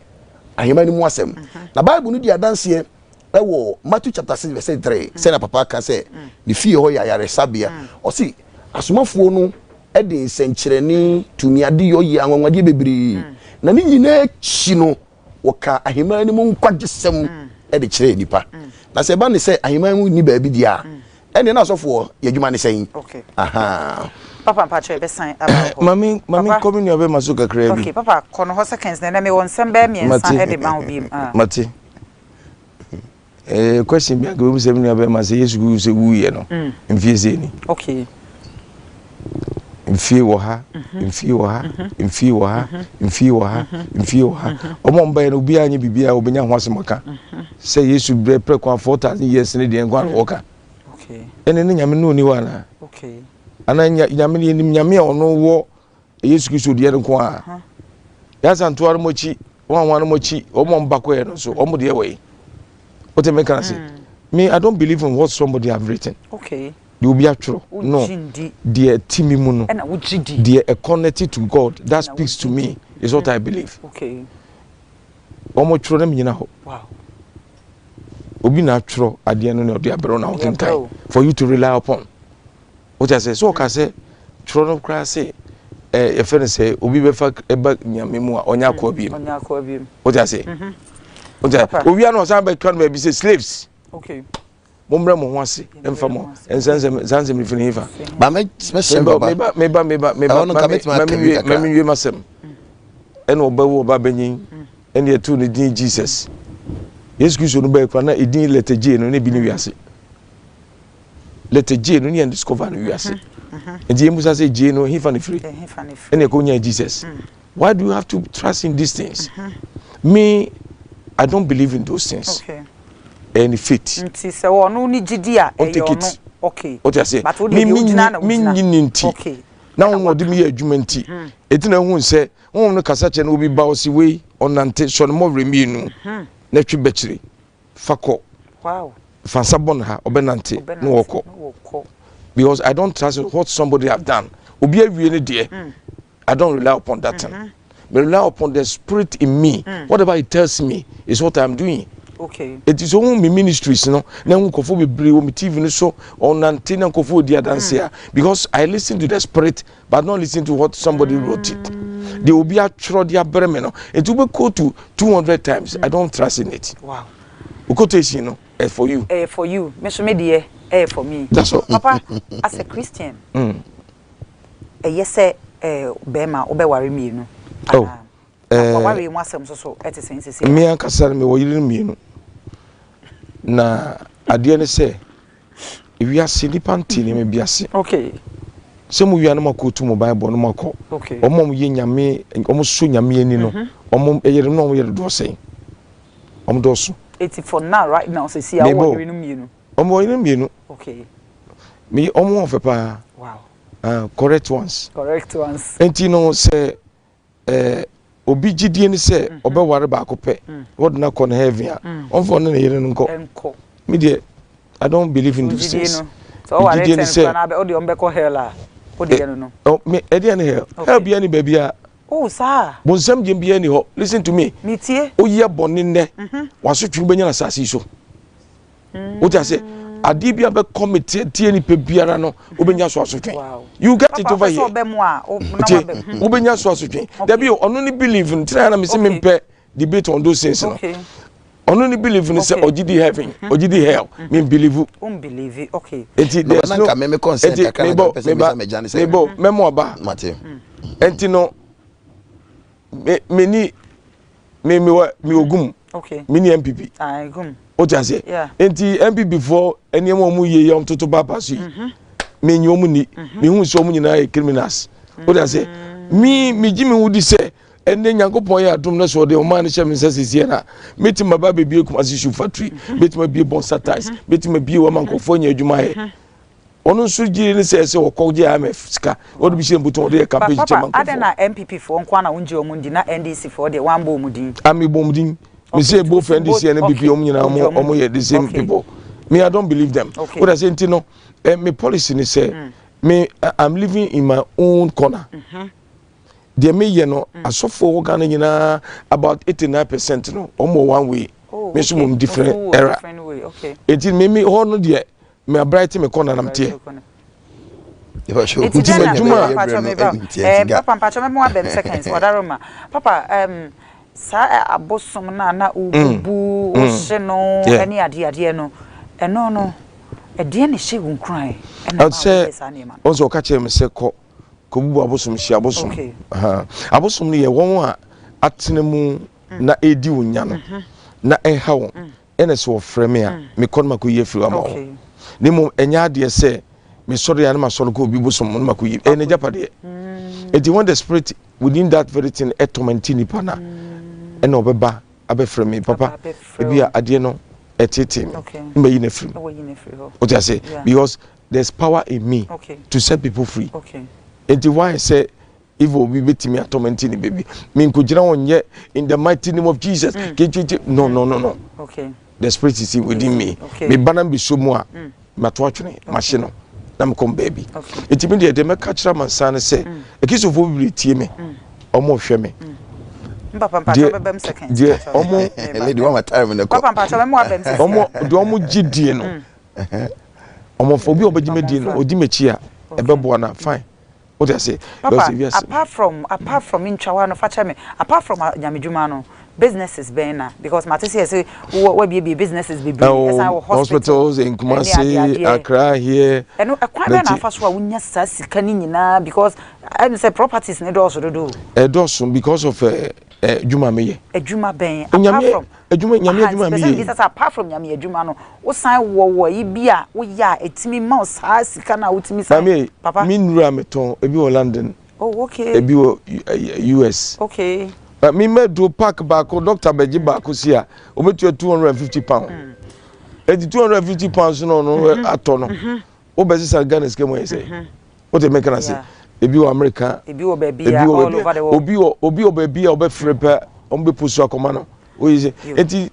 ahemman no mu asɛm mm-hmm. na bible no di adanseɛ ɛwɔ Matthew chapter 6 verse 3 sɛnea papa ka sɛ ne fie hɔ yɛ ayaresabea ɔsi asomafoɔ no de nsɛnkyerɛnne, tumi adeyɔ yɛ anwanwadeɛ bebree, na ne nyinaa akyi no, wɔkaa ahemman no mu nkwagyesɛm de kyerɛɛ nnipa. Na sɛ ɛba ne sɛ ahemman mu nni baabi deɛ a, ɛnneɛ na asɔfoɔ yɛ adwuma ne sɛn? Ahaa. Papa mpakyɛ yɛbɛsan aba wo hɔ. Mame mame nkɔ me nua bɛma so kakraa bi. Okay papa kɔ no hɔ seconds na ɛnɛ mewɔ nsɛm bɛyɛ mmiɛnsa de ma wo bio. Mate. Eh, question bi anka bɛbu sɛ me nua bɛrima sɛ Yesu Kristo sɛ wuiɛ no mm. mfie sɛ ni. Okay. Mfie wɔ ha, mhm. mfie wɔ ha, mhm. mfie wɔ ha, mhm. mfie wɔ ha, mfie wɔ ha. Ɔmo ɔmo bɛyɛ no obiara nye biribiara obɛnya ho asɛm aka. Sɛ Yesu brɛ prɛ kwan 4000 years ne deɛ nkwa na wɔka. Ɛne ne nyame no ɔni hɔ anaa? Anaa nyame no yɛnim nyame a ɔno wɔ Yesu Kristo deɛ no nko ara. Yasa ntoa no mo akyi, wɔn a wɔn no mo akyi, wɔn a wɔn ba kɔɛ no nso, wɔn deɛ wɔ yi. Wote me kan se, mm. me I don't believe in what somebody have written. Okay. Deɛ obi atwerɛ. No. Deɛ ɛte mi mu no. Deɛ ɛ connected to God that speaks to me. Is what I believe. Okay. Wɔn twerɛ na mi nyina hɔ. Wow. Obi na atwerɛ adeɛ no na ɔde abrɛ na ɔkenkan for you to rely upon. Wote ase so ɔka sɛ twerɛ no koraa sɛ ɛ yɛfɛ no sɛ obi bɛfa ɛba nyame mu a ɔnyɛ akoa biem. Ɔnyɛ akoa biem. Wote ase. Wote ase. Owia no ɔsan bɛtwa no baabi sɛ slaves. Okay. Mommrɛ mo ho ase mfa mo nsa nsɛm nsɛm firi hefa. Ba mɛ mɛhyɛ baba. Meba meba meba meba Ɛhɔ no nka mɛtumi aka bi kakra. Ma menwie m'asɛm. Ɛna ɔbɛwo ɔba banyin ɛna yɛtoo ne din Jesus. Yesu Kristo no bɛyɛ koraa na edin letter J no na ebi ne wiase. Letter J no ne yɛn discover no wiase. Nti yɛn musa sɛ J no hefa ne firi. Ɛna ɛkɔ nya Jesus. Why do you have to trust in these things? Me, I don't believe in those things. Okay. Ɛyɛ ne faith. Nti sɛ ɔno ne gyidi a ɛyɛ ɔno. Okay. O ti ase. But o de deɛ ogyina na ogyina. Me nyi ne nti. Okay. Na wɔn ɔde mi yɛ adwuma nti. Eti na ehun sɛ wɔn no kasa kyerɛ na obi ba ɔsi wei ɔnante sɔ ne mɔwere mmienu na twi bɛkyiri fa kɔ. Wow. Fa nsa bɔ ne ha ɔbɛnante na wɔkɔ. Because I don't trust what somebody have done. Obi awie ne deɛ. I don't rely upon that thing. Mm-hmm. I rely upon the spirit in me. Mm. Whatever it tells me is what I'm doing. Okay. It is only me ministries, no. Na nkɔfo bebree wɔ me TV no so ɔnante na nkɔfo odi adanse a because I listen to the spirit but not listen to what somebody mm. wrote it. De obi atwerɛ de abrɛ me no. Nti wobɛ go to 200 times. I don't trust in it. Wow. Quotation no eh, for you. Eh, for you. Me so me deɛ eh for me. That's all. Papa, as a Christian. Ɛyɛ sɛ bɛrima wobɛware mmienu oh, anaa? Na w'awareɛ mu asɛm nso so ɛte sɛn seesei? Me ankasa no mewɔ yere mmienu. Na adeɛ ne sɛ ewiase nipa nte nneɛma bi ase. Okay. Sɛ mo wia no mo akɔtu mo Bible no mo akɔ. Okay. Wɔn a wɔyɛ nyame wɔn so nyame ani no wɔn yere no wɔn yɛ dodoɔ sɛn? Wɔn dɔɔso. Eti for now right now seesei a wowɔ yere no mmienu. Wɔn wɔ yere mmienu. Okay. Me wɔn ho ɔfɛ paa. Wow. Correct ones. Correct ones. Nti no sɛ eh, obi gyidie ne sɛ mm-hmm. ɔbɛware baako pɛ mm. wɔde no akɔ no heaven a mm. ɔmfa ɔne ne yere no nkɔ. Nkɔ. Me deɛ I don't believe in those things. Sɛ ɔware tɛn kura na ɔde ɔmo bɛkɔ hell a, ɔde yɛ no no. Oh, me ɛdeɛ ne hell. Hell bia ni baabi a. Oh saa. Bonsam gyem bia ni hɔ. Listen to me. Me tie. Oyɛ bɔne nnɛ. Mm-hmm. Wasotwe wobɛnya no asase yi so. Wote ase? Adeɛ bi a bɛkɔ me tie tie nipa biara no wobɛnya so asotwe. You get it over here. Tie wobɛnya so asotwe. Dabi ɔno ne believe no tena na me se mempɛ debate on those things no. Ɔno ne believe no sɛ ɔgye di heaven, ɔgye di hell. Me believe. Um believe okay. Enti there's no enti mebɔ meba mebɔ mɛmo aba. Enti no me me ni me me wɔ me wɔ gum okay me ni npp ah gum o ti ase nti npp foɔ nneɛma wɔn yie yɛ wɔn toto paapa so yi mhm. me nyi wɔn ni mhm. me hu sɛ wɔn nyinaa yɛ criminals o ti ase mm. me me gyi me ho di sɛ ɛnɛ nyankopɔn yɛ adum na sɛ ɔde ɔman no hyɛ me nsa sisi yɛ na metumi aba abɛbie kumasi shoe factory mhm. metumi abie bɔnsa ties metumi abie wɔn ankɔfoɔ nyɛ adwuma yɛ. Ɔno nso gyiri ne sɛ sɛ ɔkɔ gye IMF sika ɔde bi hyɛ mbutu ɔde yɛ campaign kyekyɛ ma nkurɔfoɔ. Papa adɛn na NPP foɔ nko ara na wongye wɔn ndi na NDC foɔ deɛ woambɔ wɔn din? Ah me bɔ wɔn din. Me se both NDC and NPP wɔn nyinaa wɔn wɔn yɛ the same people. Me I don't believe them. What I say nti no eh, me policy ni sɛ mm. me I'm living in my own corner. Mm -hmm. Deɛ meyɛ no mm. asɔfoɔ wɔ Ghana nyinaa about 89 percent no wɔn wɔ one way. Oh, me nso mo different era. Eti me me hɔ no deɛ me abright me kɔ nanam teɛ. Nti madwuma papa mpakyɛ mɛmo abɛm seconds ɔdaroma papa um, saa abosom no a na wobubu wohye no ne adeɛ adeɛ no ɛno no ɛdeɛ na ɛhyɛ wo nkuran ɛna ma woyɛ saa nneɛma no. Ɔsɛ ɔka kyerɛ me sɛ kɔ kɔbubu abosom hyia abosom abosom no yɛ wɔn a atena mu na ɛredi wo nya no na ɛha wɔn ɛna sɛ wɔfrɛ me a mekɔ no makɔyi afiri ama wɔn na mmom ɛnyɛ adeɛ sɛ mesɔre a na masɔre kɔ obi bosom no makɔyi ɛyɛ n'agyapadeɛ nti when the spirit within that very thing ɛtɔmɛnti nipa na ɛna ɔbɛba abɛfrɛ me papa ebi a adeɛ no ɛtetee me na mayi no afiri mu wote ase because there's power in me okay. to set people free nti why sɛ if obi betumi atɔmɛnti ne baby me nkogyina wɔn nyɛ in the mighty name of jesus mm. kekeke no no no no okay. the spirit is within me okay. me ba na bi so mu a mm. mato atwene mahye no na mekɔ baabi nti me deɛ deɛ mɛka kyerɛ amansan no sɛ akristofoɔ bebree tie me ɔmo hwɛ me. Papa mpakyɛ bɛbɛm seconds. Deɛ ɔmo. Lady one time ne kɔ. Papa mpakyɛ bɛmo abɛm seconds. Ɔmo deɛ ɔmo gye die no. Ɔmo fɔ obi a ɔbɛgye me die no odi m'akyi a ɛbɛboa na fine. O de ase. Papa apart from apart from ntwawa no fakyɛ me apart from nyamedwuma no businesses bɛn na because mate sɛ yɛsɛ wɔ wabiebie businesses bebree ɛsan wɔ hospital hospitals in Kumasi Accra here. Ɛno ɛkwan bɛn na afa so a wonya saa sika no nyinaa because ɛm sɛ properties ne dɔɔso dodo. Ɛdɔɔso because of adwuma meyɛ. Adwuma bɛn apart from adwuma nyame adwuma meyɛ. Sɛ apart from nyame adwuma no wosan wɔ wɔ yi bi a woyɛ a ɛtumi ma wo saa sika no a wotumi san. Maame papa me nnuru a metɔn ebi wɔ London. Oh okay. Ebi wɔ US. Okay. Me mɛduro park baako doctor bɛgye baako si a obetua 250 pound. Eti 250 pounds no no atɔ no. Wobɛsesa Ghana sika mu ayɛ sɛ. Wote mɛka na se ebi wɔ America. Ebi wɔ baabi a all over the world. Obi wɔ obi wɔ baabi a ɔbɛfrɛ pɛ wɔn bɛ post akɔma no. Oyi sɛ eti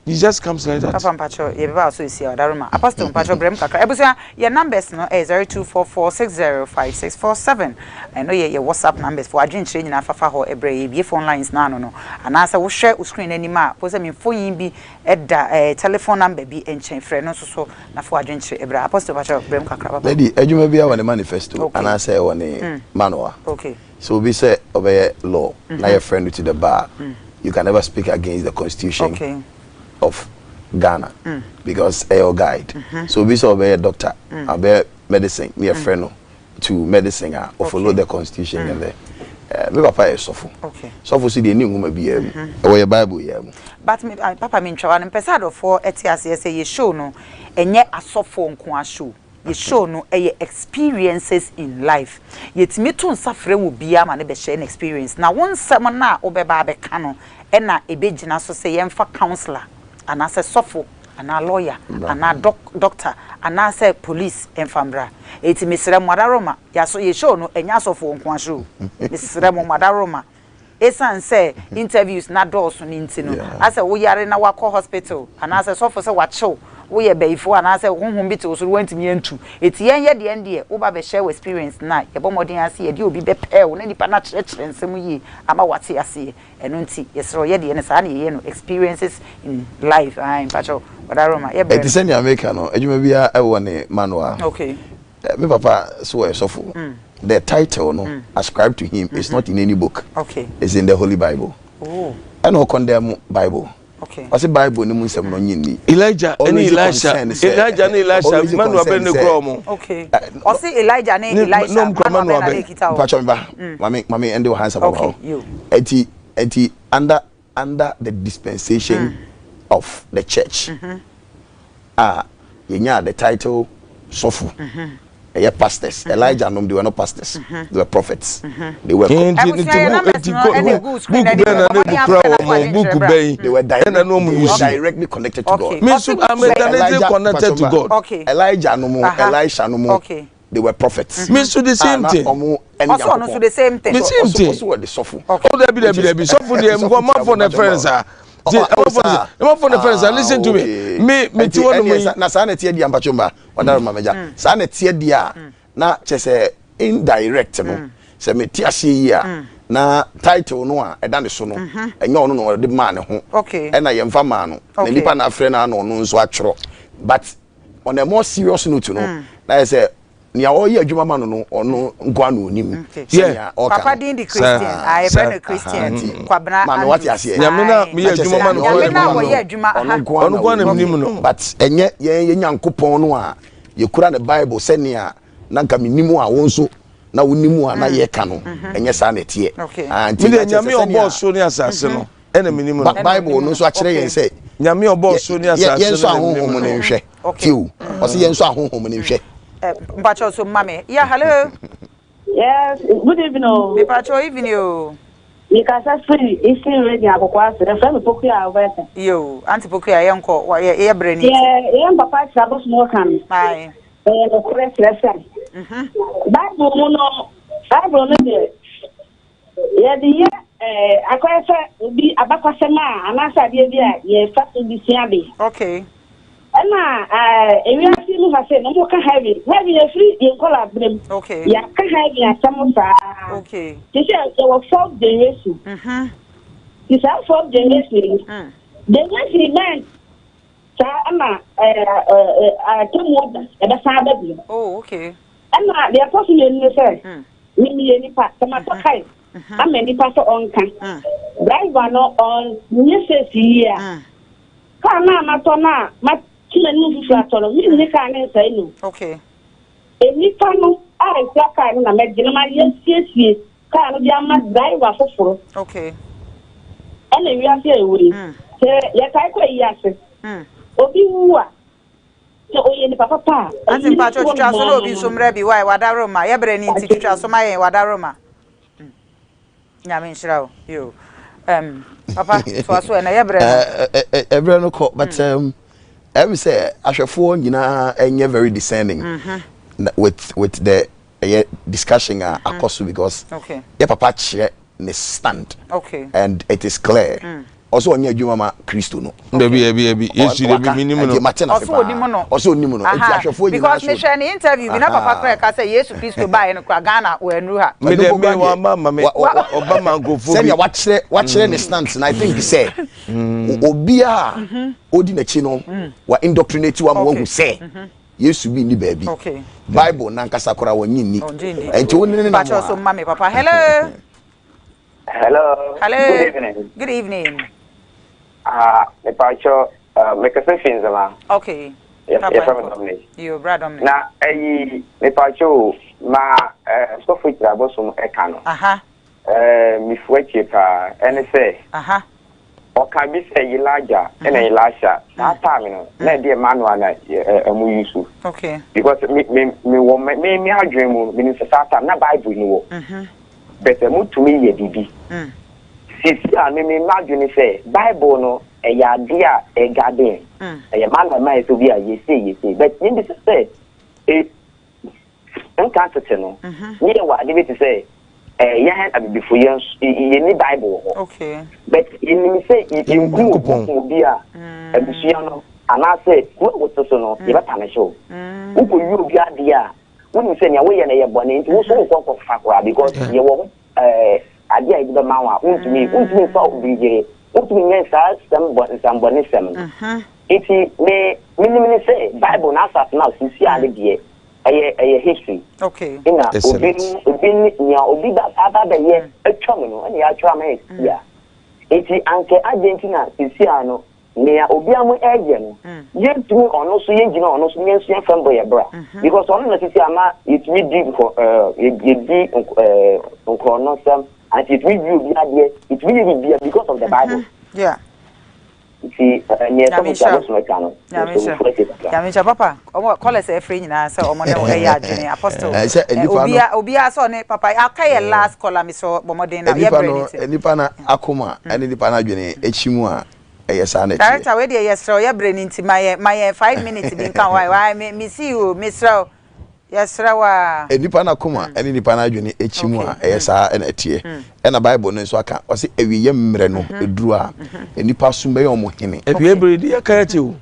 it just comes like that. Papa mpacho yɛ bɛba so esi ɔdaroma. Apostle mpacho brem kakra. Ebusua yɛ numbers no ɛyɛ 0244605647. Ɛno yɛ yɛ WhatsApp numbers for adwenkyerɛ nyinaa fafa hɔ ɛbrɛ yɛ bie phone lines no ano no. Anaasɛ wohwɛ wo screen anim a po sɛ me mfonyin bi ɛda eh, telephone number bi nkyɛn frɛ no nso so na fo adwenkyerɛ ɛbrɛ. Apostle mpacho brem kakra papa. Lady, adwuma biara wɔ ne manifesto okay. anaasɛ ɛwɔ ne mm. manual. Okay. So obi sɛ ɔbɛyɛ law mm -hmm. na yɛfrɛ no to the bar. Mm. You can never speak against the constitution okay. of Ghana mm. because ɛyɛ your guide. Mm -hmm. So obi sɛ ɔbɛyɛ doctor, mm. ɔbɛyɛ medicine ne yɛfrɛ mm. no to medicine a mm. follow the constitution mm. and the uh, me papa yɛ sɔfo. Okay. Sɔfo so deɛ ne nwoma biara mu. Ɛwɔ yɛ Bible yɛ mu. But me, uh, papa me ntwa no mpɛ sɛ adɔfoɔ ɛte aseɛ sɛ yɛ show no ɛnyɛ asɔfoɔ nko a show. Yɛ show no ɛyɛ experiences in life. Yɛtumi to nsa frɛ wɔ biara ma ne bɛhyɛ no experience. Na wo nsɛm no a wobɛba abɛka no ɛna ɛbɛgyina so sɛ yɛmfa counselor anaasɛ sɔfo anaa lawyer anaa doc doctor anaasɛ police ɛmfa mbra. Eti mesrɛ mo adaroma yɛaso yɛ show no ɛnyɛ asɔfoɔ nko a show. Mesrɛ mo adaroma esan sɛ interviews na dɔɔso ne nti no asɛ woyare na wakɔ hospital anaasɛ sɔfo sɛ wakyew woyɛ bɛyifoɔ anaasɛ honhom bi te wo so wantumi antu eti yɛn yɛ deɛ deɛ woba bɛhyɛ wɔ experience na yɛbɔ mmɔden ase yɛde obi bɛpɛɛ wo na nipa no akyerɛkyerɛ nsɛm yie ama wate aseɛ ɛno nti yɛsrɛ yɛ deɛ no saa na yɛyɛ no experiences in life ayi mpakyɛw ɔdaroma yɛ brɛ Ɛte sɛ nea meka no adwuma biara ɛwɔ ne manual. Okay. Me papa so wɔyɛ sɔfo. The title no mm. ascribed to him mm -hmm. is not in any book. Okay. It's in the Holy Bible. Oh. Ɛna ɔkɔndɛm Bible. Okay. Ɔsɛ Bible ne mu nsɛm no ɔnye nni. Elijah ne Elisha Elijah ne Elisha manu abɛn ne kura ɔmo. Okay. Ɔsɛ Elijah ne Elisha manu abɛn na ne kita o. Mpatsɔ mi ba maame maame ɛnde wɔ hansa baba hɔ. Ɛti ɛti under under the dispensation mm. of the church. Mm -hmm. A yɛnyaa the title sɔfo. Ɛyɛ pastors. Elijah nom they were not pastors. They were prophets. They were. Nti nti book bɛn na ne bu kura wɔn book bɛn ɛna ne wɔn use. Directly connected to God. Me nso I'm directly connected to God. Elijah nom Elisha nom they were prophets. Me nso the same thing. Ɔmo ɛne Ɔsɔ ɔno nso the same thing. The same thing. Ɔsɔ wɔ de sɔfo. Oh dabi dabi dabi sɔfo deɛ nkɔ ɔmanfo na ɛfrɛ no saa. Ɔmanfo na ɛfrɛ no saa listen to me me me ti hɔ nom yi. Na saa na ɛteɛ di ampatwo mba ɔdaro ma mɛgya saa na ɛteɛ di a na kyɛ sɛ indirect no sɛ me te aseɛ yi a na title no a ɛda ne so no ɛnyɛ ɔno na ɔde maa ne ho ɛna yɛmfa maa no na nipa na afrɛ no ana ɔno nso atwerɛ but on a more serious note no na yɛ sɛ nea ɔyɛ adwuma ma no no ɔno nko ano onim sɛnea ɔka papa din di Christian a yɛfrɛ no Christian Kwabena maame wate aseɛ nyame na meyɛ adwuma ma no nyame na wɔyɛ adwuma ɔno nko ana menim no but ɛnyɛ yɛn yɛ Nyankopɔn no a yɛkura ne Bible sɛnea na nka menim a wo nso na wonim a na yɛka no ɛnyɛ saa na ɛteɛ nti medeɛ nyame ɔbɔɔ soro ne asase no ɛna menim no Bible no nso akyerɛ yɛn sɛ nyame ɔbɔɔ soro ne asase yɛn nso ahonhom no nhwɛ tiw ɔsɛ yɛn nso ahonhom no nhwɛ mpakyɛw so mma me yeah hello yes good evening o mpakyɛw evening o mikasa firi Eastern Region akoko ase ɛfrɛ me Pokuya Alberta yo aunty Pokuya yɛn kɔ yɛ yɛ brɛ ne ti yɛ yɛn papa kyerɛ abosom ɔka no ayi ɛyɛ nokorɛ kyerɛ sɛ Bible mu no Bible no deɛ Yɛde yɛ akɔyɛ sɛ obi abakwasɛm a anaasɛ adeɛ bi a yɛfa so de sua ade. Okay. Ɛna ewiase mu ha sei no wɔka heaven. Heaven efiri yɛn nkɔla berɛ mu. Okay. Yɛaka heaven asɛm saa. Okay. Te sɛ yɛwɔ fourth generation. Mhm. Nti saa fourth generation yi, generation bɛn saa na atemmuo da ɛbɛsan aba bio? Oh, okay. Ɛna deɛ ɛtɔ so mmienu ne sɛ, me meyɛ nipa, sɛ matɔ kae ama nipa sɛ ɔnka, driver no ɔnyɛ safe yie a, kaa no a matɔ no a mate m'anim fifiri atɔ no, menni kaa no nsɛe no. Okay. Nnipa no a ɛkura kaa no na mɛgye na mayɛ asiesie kaa no de ama driver foforo. Okay. Ɛna wiase a ɛwɔ yi, sɛ yɛtae kɔ ayi ase, obi wu a, sɛ ɔyɛ nipa papa a, Aunty ayi no mpakyɛw to hɔ twitwa so na obi nom nso mmra bi why wadaroma yɛ brɛ ne nti twitwa so ma yɛn wadaroma. Nyame nhyira wo yo. Um, papa toa so ɛna yɛ brɛ no. Ɛbrɛ no kɔ but um, ɛmi sɛ ahwɛfoɔ nyinaa ɛnyɛ very discerning mm -hmm. with with the ɛyɛ discussion a akɔ so because okay. yɛ papa kyerɛ ne stand okay. and it is clear. Mm. Ɔsɛ ɔnyɛ adwuma ma Kristo no. Dabi dabi dabi Yesu dabi mi nim no. Ɔsɛ onim no. Ɔsɛ onim no. Eti ahwɛfoɔ nyinaa because mehwɛ ne interview bi na papa kora ɛka sɛ Yesu Kristo baeɛ no kora Ghana wɔanuru ha. Me de me wa ma ma me ɔba ma nkurɔfoɔ bi. Sɛnea wakyerɛ wakyerɛ ne stance na I think sɛ obiara odi n'akyi no wa indoctrinate wa ma wahu sɛ Yesu bi nni baabi. Bible nankasa koraa wɔnye nni. Nti wo ne ne nam a. Hello. Hello. Hello. Good evening. Good evening. Ah, uh, mepacho, uh, mekasa fi nzema. Okay. Yɛfrɛ me Dominic. Yo, bra Dominic. Na ɛyi, mepacho, ma uh, sɔfo kyerɛ abosom ɛka no. Aha. Uh, mefu akyire paa, ɛne sɛ. Aha. Ɔka bi sɛ Elijah ɛna Elisha. Saa time no, na ɛdeɛ manual na ɛmo use. Okay. Because me me me wɔ me me adwene mu, menim sɛ saa time na Bible ni wɔ. Mhm. But sɛ motumi yɛ biribi. Seesei a me me m'adwene ne sɛ Bible no ɛyɛ adeɛ a ɛguide yɛn. Ɛyɛ ma na ɛma yɛ sɛ obi a yɛ sei yɛ sei. But yɛn bisa sɛ e nka tete no ne yɛ wɔ ade bi te sɛ ɛɛ yɛn abibifo yɛn yɛn ni Bible wɔ hɔ. Okay. But yɛnim sɛ yɛnkum obi kum obi a abusua no anaasɛ kuro a wote so no yɛbɛpanish wo. Wokɔwie obi adeɛ a Wonim sɛ nea woyɛ no yɛ bɔne nti wo nso wonkɔ nkɔfa koraa because yɛwɔ ho ɛɛ adeɛ a yɛde bɛma wo a wontumi wontumi nfa obi yere wontumi nyɛ saa sɛm bɔ nsɛmbɔne sɛm no. Nti me menim ne sɛ Bible no asase no a sisi a ne deɛ ɛyɛ ɛyɛ history. Okay. Ɛna obi obi ne nea obi ba aba bɛyɛ atwam no ɛna yɛatwerɛ ama yɛ sisi a. Nti anka adɛn nti na sisi a no Nea obia mo ɛyɛ no yɛntumi ɔno nso yɛngyina ɔno nso na yɛnsua mfa mbɔ yɛ bra because ɔno na sisi ama yɛtumi di nkɔ ɛɛ yɛdi ɛɛ nkorɔno sɛm anti yɛtumi wi obi adeɛ yɛtumi yɛ bibia because of the bible. Yeah. Nti ɛɛ nea ɛsɛ mo ti abosom atwa no nso mo fura ti kakra. Nyame nhyira papa ɔmo kɔlɛs ɛfrɛ nyinaa sɛ ɔmo ne wo ɛyɛ adwene apostle obia obia sɛ ɔne papa aka yɛ last caller mi sɛ bɔ mmɔden na yɛ brɛ ne ti. Nipa no akoma ɛne nipa no adwene akyi mu a ɛyɛ saa na ɛteɛ. Director wei deɛ yɛsrɛ wo yɛ brɛ no nti ma yɛn ma yɛn 5 minutes bi nka ho why why me me see you mesrɛ wo yɛsrɛ wo aa. Nipa no akoma ne nipa no adwene akyi mu a ɛyɛ saa na ɛteɛ. Ɛna Bible no nso aka ɔse awieɛ mmerɛ no ɛduru a nnipa asom bɛyɛ wɔn hene. Awieɛ bere de yɛaka akyɛ o.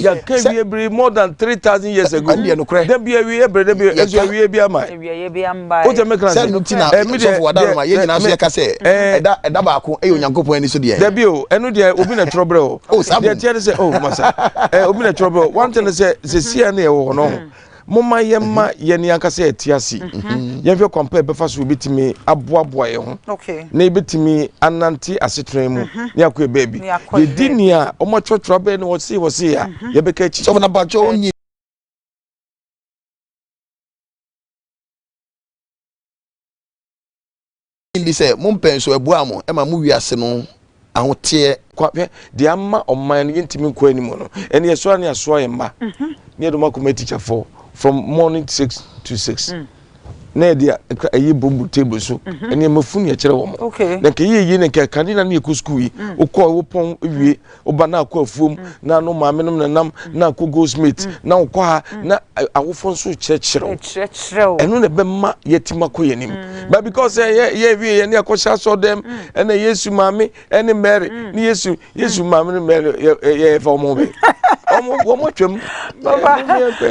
Yɛaka awieɛ bere more than 3000 years ago. Ɛndeɛ nokorɛ. Da bi awieɛ bere da bi ɛso awieɛ bi ama. Awieɛ bi amma. Wote me kra sɛ no ti na sɔfo wadaroma yɛn nyinaa nso yɛka sɛ ɛda ɛda baako ɛyɛ Onyankopɔn ani so deɛ. Dabi o ɛno deɛ obi na twerɛ brɛ o. Oh saa Deɛ teɛ ne sɛ oh masa ɛ obi na twerɛ brɛ o. One thing ne sɛ sɛsia ne ɛwɔ hɔ no momma yɛmma yɛn ankasa yɛte ase yɛnhwɛ kwan pa yɛbɛfa so yɛbɛtumi aboaboa yɛn ho na yɛbɛtumi anante asetena mu ne akɔ yɛ baabi yɛdi nea wɔn atwerɛtwerɛ abɛn no wɔse wɔse a yɛbɛka akyi. Sɔfo na mpakyɛ onyi ndi sɛ mo mpɛn so ɛboa mo ma mo wiase no ahoteɛ. Kwa hwɛ deɛ ama ɔman no yɛntumi nkɔ anim no ɛne yɛsɔre ne asoa yɛn mma ne yɛde wɔn akɔma tikyafoɔ from morning 6 to 6 na yɛde ɛyi bombu table so nneɛma funu yɛkyerɛ wɔn na nka yie yie na nka kane na ne yɛkɔ sukuu yi wokɔ wopɔn wie woba na akɔ afuom na no maame nom nenam na akɔ goldsmith na wokɔ ha na awofoɔ nso kyerɛkyerɛ wo ɛno na ɛbɛma yɛtumi akɔ yɛn anim but because yɛ yɛ wie yɛ ne akɔhyɛ asɔ dɛm ɛna Yesu maame ɛne Mary ne Yesu Yesu maame ne Mary yɛ yɛ fa wɔn bɛ wɔn wɔn atwam. Papa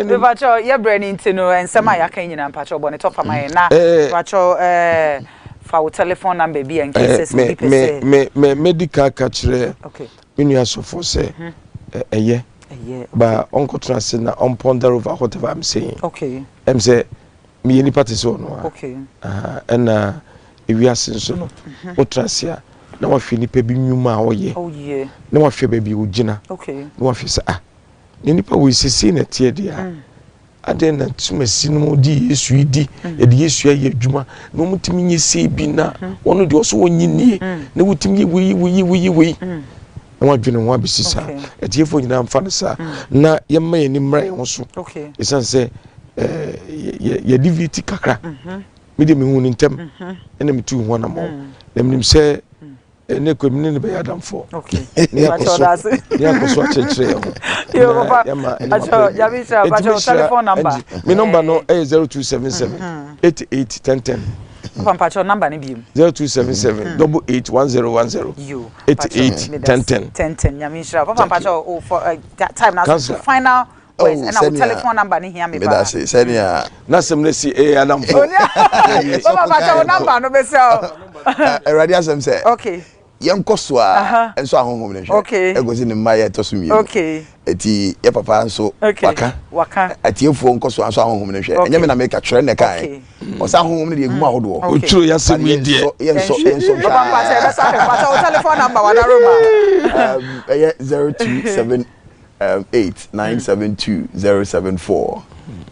mepakyɛw yɛ brɛ ne nti no nsɛm a yɛaka nyinaa mpakyɛw bɔ ne tɔfa ma yɛn na mepakyɛw ɛɛ. Fa wo telephone number bi a in case sɛ obi pɛ sɛ. Me me me medi kan ka kyerɛ me nua sɔfo sɛ ɛyɛ ba ɔnkɔtena ase na ɔmponder over whatever I'm saying. Okay. Ɛm sɛ meyɛ nipa te sɛ ɔno a. Okay. Ɛna ewiase nso no wotena ase a na wahwɛ nipa bi nnwuma a ɔyɛ. Na wahwɛ baabi a ogyina. Okay. Na wahwɛ sɛ ah ne nipa wei sese na ɛteɛ deɛ a. Adɛn na tumasi no de Yesu yi di, yɛde Yesu ayɛ adwuma, na wɔtumi nyɛ sei bi na wɔn deɛ ɔso wɔnyi nie, na wɔtumi yɛ wei wei wei wei. Na wɔadwene ho abɛsi saa. Atiefoɔ nyinaa mfa no saa. Na yɛmma yɛn ani mmra yɛn ho so. Ɛsiane sɛ yɛde vi ti kakra. Me deɛ mehu no ntɛm ɛna metu ho anammɔn. Na menim sɛ ɛnɛ kɔ mi ne ne bɛyɛ adamfoɔ ne yɛakɔ so ne yɛakɔ so akyerɛkyerɛ yɛn ho na yɛma ɛnima pɛ bi eti mehyira ɛnti mi nɔmba no ɛyɛ 0277 88 10 10. Papa number no bi. 0277 88 1010 88 10 10. 10 10 nyame nhyira papa mpakyɛ o for time na so final words ɛna wo telephone number no hia me paa. Medase sɛnea. N'asɛm no si ee adamfo. Papa mpakyɛ wo number no bɛsɛ o. Awurade asɛm sɛ. Okay. Yɛnkɔ so a nso ahonhom no hwɛ. Okay. Ɛkɔsi ne mma yɛ ɛtɔ so mmienu. Okay. Eti yɛ papa nso waka. Waka. Atiefoɔ nkɔ so a nso ahonhom no hwɛ. Ɛnyɛ me na meka twerɛ na ɛkae. Okay. Ɔsɛ ahonhom no deɛ egu mu ahodoɔ. Otwuro yasɛm yi deɛ. Yɛnsɔ yɛnsɔ nhwɛ. Papa mpakyɛ yɛbɛsa ahwɛ mpakyɛ wo telephone number wadaroma. Ɛyɛ 027 8 972 074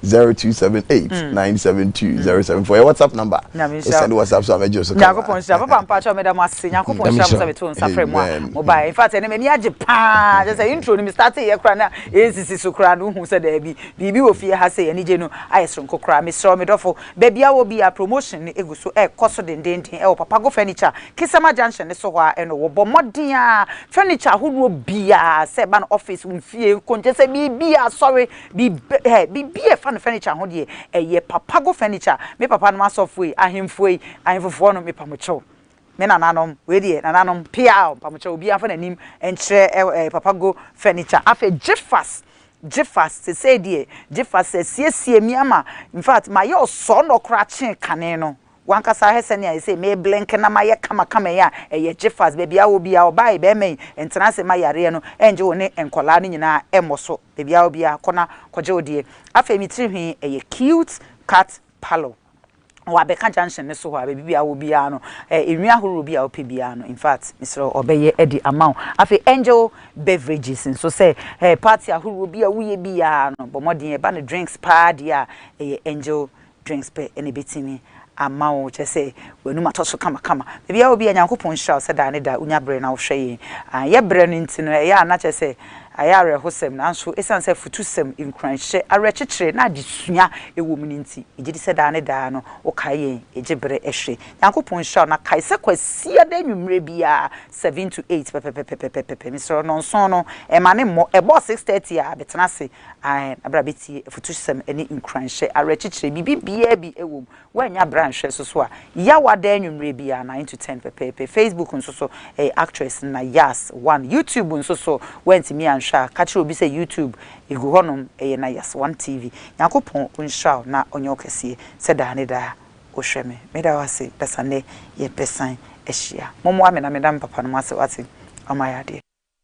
0278 972 074 yɛ whatsapp number send whatsapp so a mɛgye so kama nyankopɔn nhyira papa mpakyɛ meda mo ase nyankopɔn nhyira mo sɛ meto nsa frɛ mu a mo bae in fact ɛnɛ m'ani agye paa kyɛ sɛ intro no me start yɛ koraa na ɛnsisi so koraa no wohu sɛ daabi biribi wɔ fie ha sɛ anigye no ayɛ soronko koraa mesrɛ wo medɔfo baabi a wɔ bi a promotion no egu so ɛkɔ so dendenden ɛwɔ Papago Furniture Kisama Junction no so hɔ ara ɛno wɔ bɔ mmɔden ara furniture ahodoɔ biara sɛ ɛba no office wo fie nkonkyɛ sɛ biribi asɔre biribi ɛ biribi a ɛfa no furniture ho deɛ ɛyɛ Papago Furniture me papa nom asɔfoɔ yi ahemfoɔ yi ahemfofoɔ no mepa mo kyɛw me nananom wei deɛ nananom peaw mpamokyɛw obiara mfa n'anim nkyerɛ ɛ ɛ Papago Furniture afei Gyefas Gyefas sesei deɛ Gyefas asiesie mi ama infact mayɛ ɔsɔɔnɔ koraa kyen kane no W'ankasa hwɛ sɛnea ɛsɛ me blink na mayɛ kamakama yi a, ɛyɛ gyefas. Baabi a wɔ biara, ɔbaa yi, barima yi, ntena ase mma yareɛ no nngye wo ne nkwadaa no nyinaa mmɔ so. Baabi a wɔ biara, kɔ na kɔgye wo deɛ. Afei me tiri hwi, ɛyɛ cute cut palo. Wɔ Abɛka junction no so hɔ a, baabi biara wɔ biara no, nhwi ahoroɔ bi a wopɛ biara no, in fact, mesrɛ wo, ɔbɛyɛ de ama wo. Afei Angel Beverages nso, sɛ party ahoroɔ bi a woyɛ biara no, bɔ mmɔden, ɛba no drinks paa deɛ a, ɛyɛ Angel drinks pɛ na ebetumi ama wo, kyerɛ sɛ w'anum atɔ so kamakama. Baabi a wɔ biara, Nyankopɔn nhyira wo sɛ daa ne daa wonya berɛ na wohwɛ yɛn. Ah, yɛ berɛ no nti no, ɛyɛ a na kyerɛ sɛ ayɛ awerɛhosɛm, nanso esiane sɛ afutusɛm, nkuranhyɛ, awerɛkyekyerɛ, na adesua wɔ mu no nti, megye di sɛ daa ne daa no wokae yɛn, yɛgye berɛ hwɛ. Nyankopɔn nhyira wo, na kae sɛ Kwasiada anwummerɛ biara, 7 to 8 pɛpɛpɛpɛpɛpɛ, mesrɛ wo, nnɔnson no, mma no mmɔ, ɛbɔɔ 6:30 a, bɛtena ase Ae, na bra bɛtie afutusɛm ne nkuranhyɛ, awerɛkyekyerɛ, biribi biara bi wɔ mu. Woannya berɛ anhwɛ nso so a, Yawa daa anwummerɛ biara, 9 to 10 pɛpɛɛpɛ. Facebook nso so, ɛyɛ Actress Nayas One. YouTube nso so, woantumi anhwɛ a, ka kyerɛ obi sɛ YouTube ɛgu hɔnom, ɛyɛ Nayas One TV. Nyankopɔn ɔnhyira wo na ɔnyɛ wo kɛseɛ sɛ daa ne daa wohwɛ me. Meda wo ase, dasa nnɛ yɛbɛsan ahyia. Mommoa me na meda me papa nom ase, wate? Ɔma yɛ adeɛ.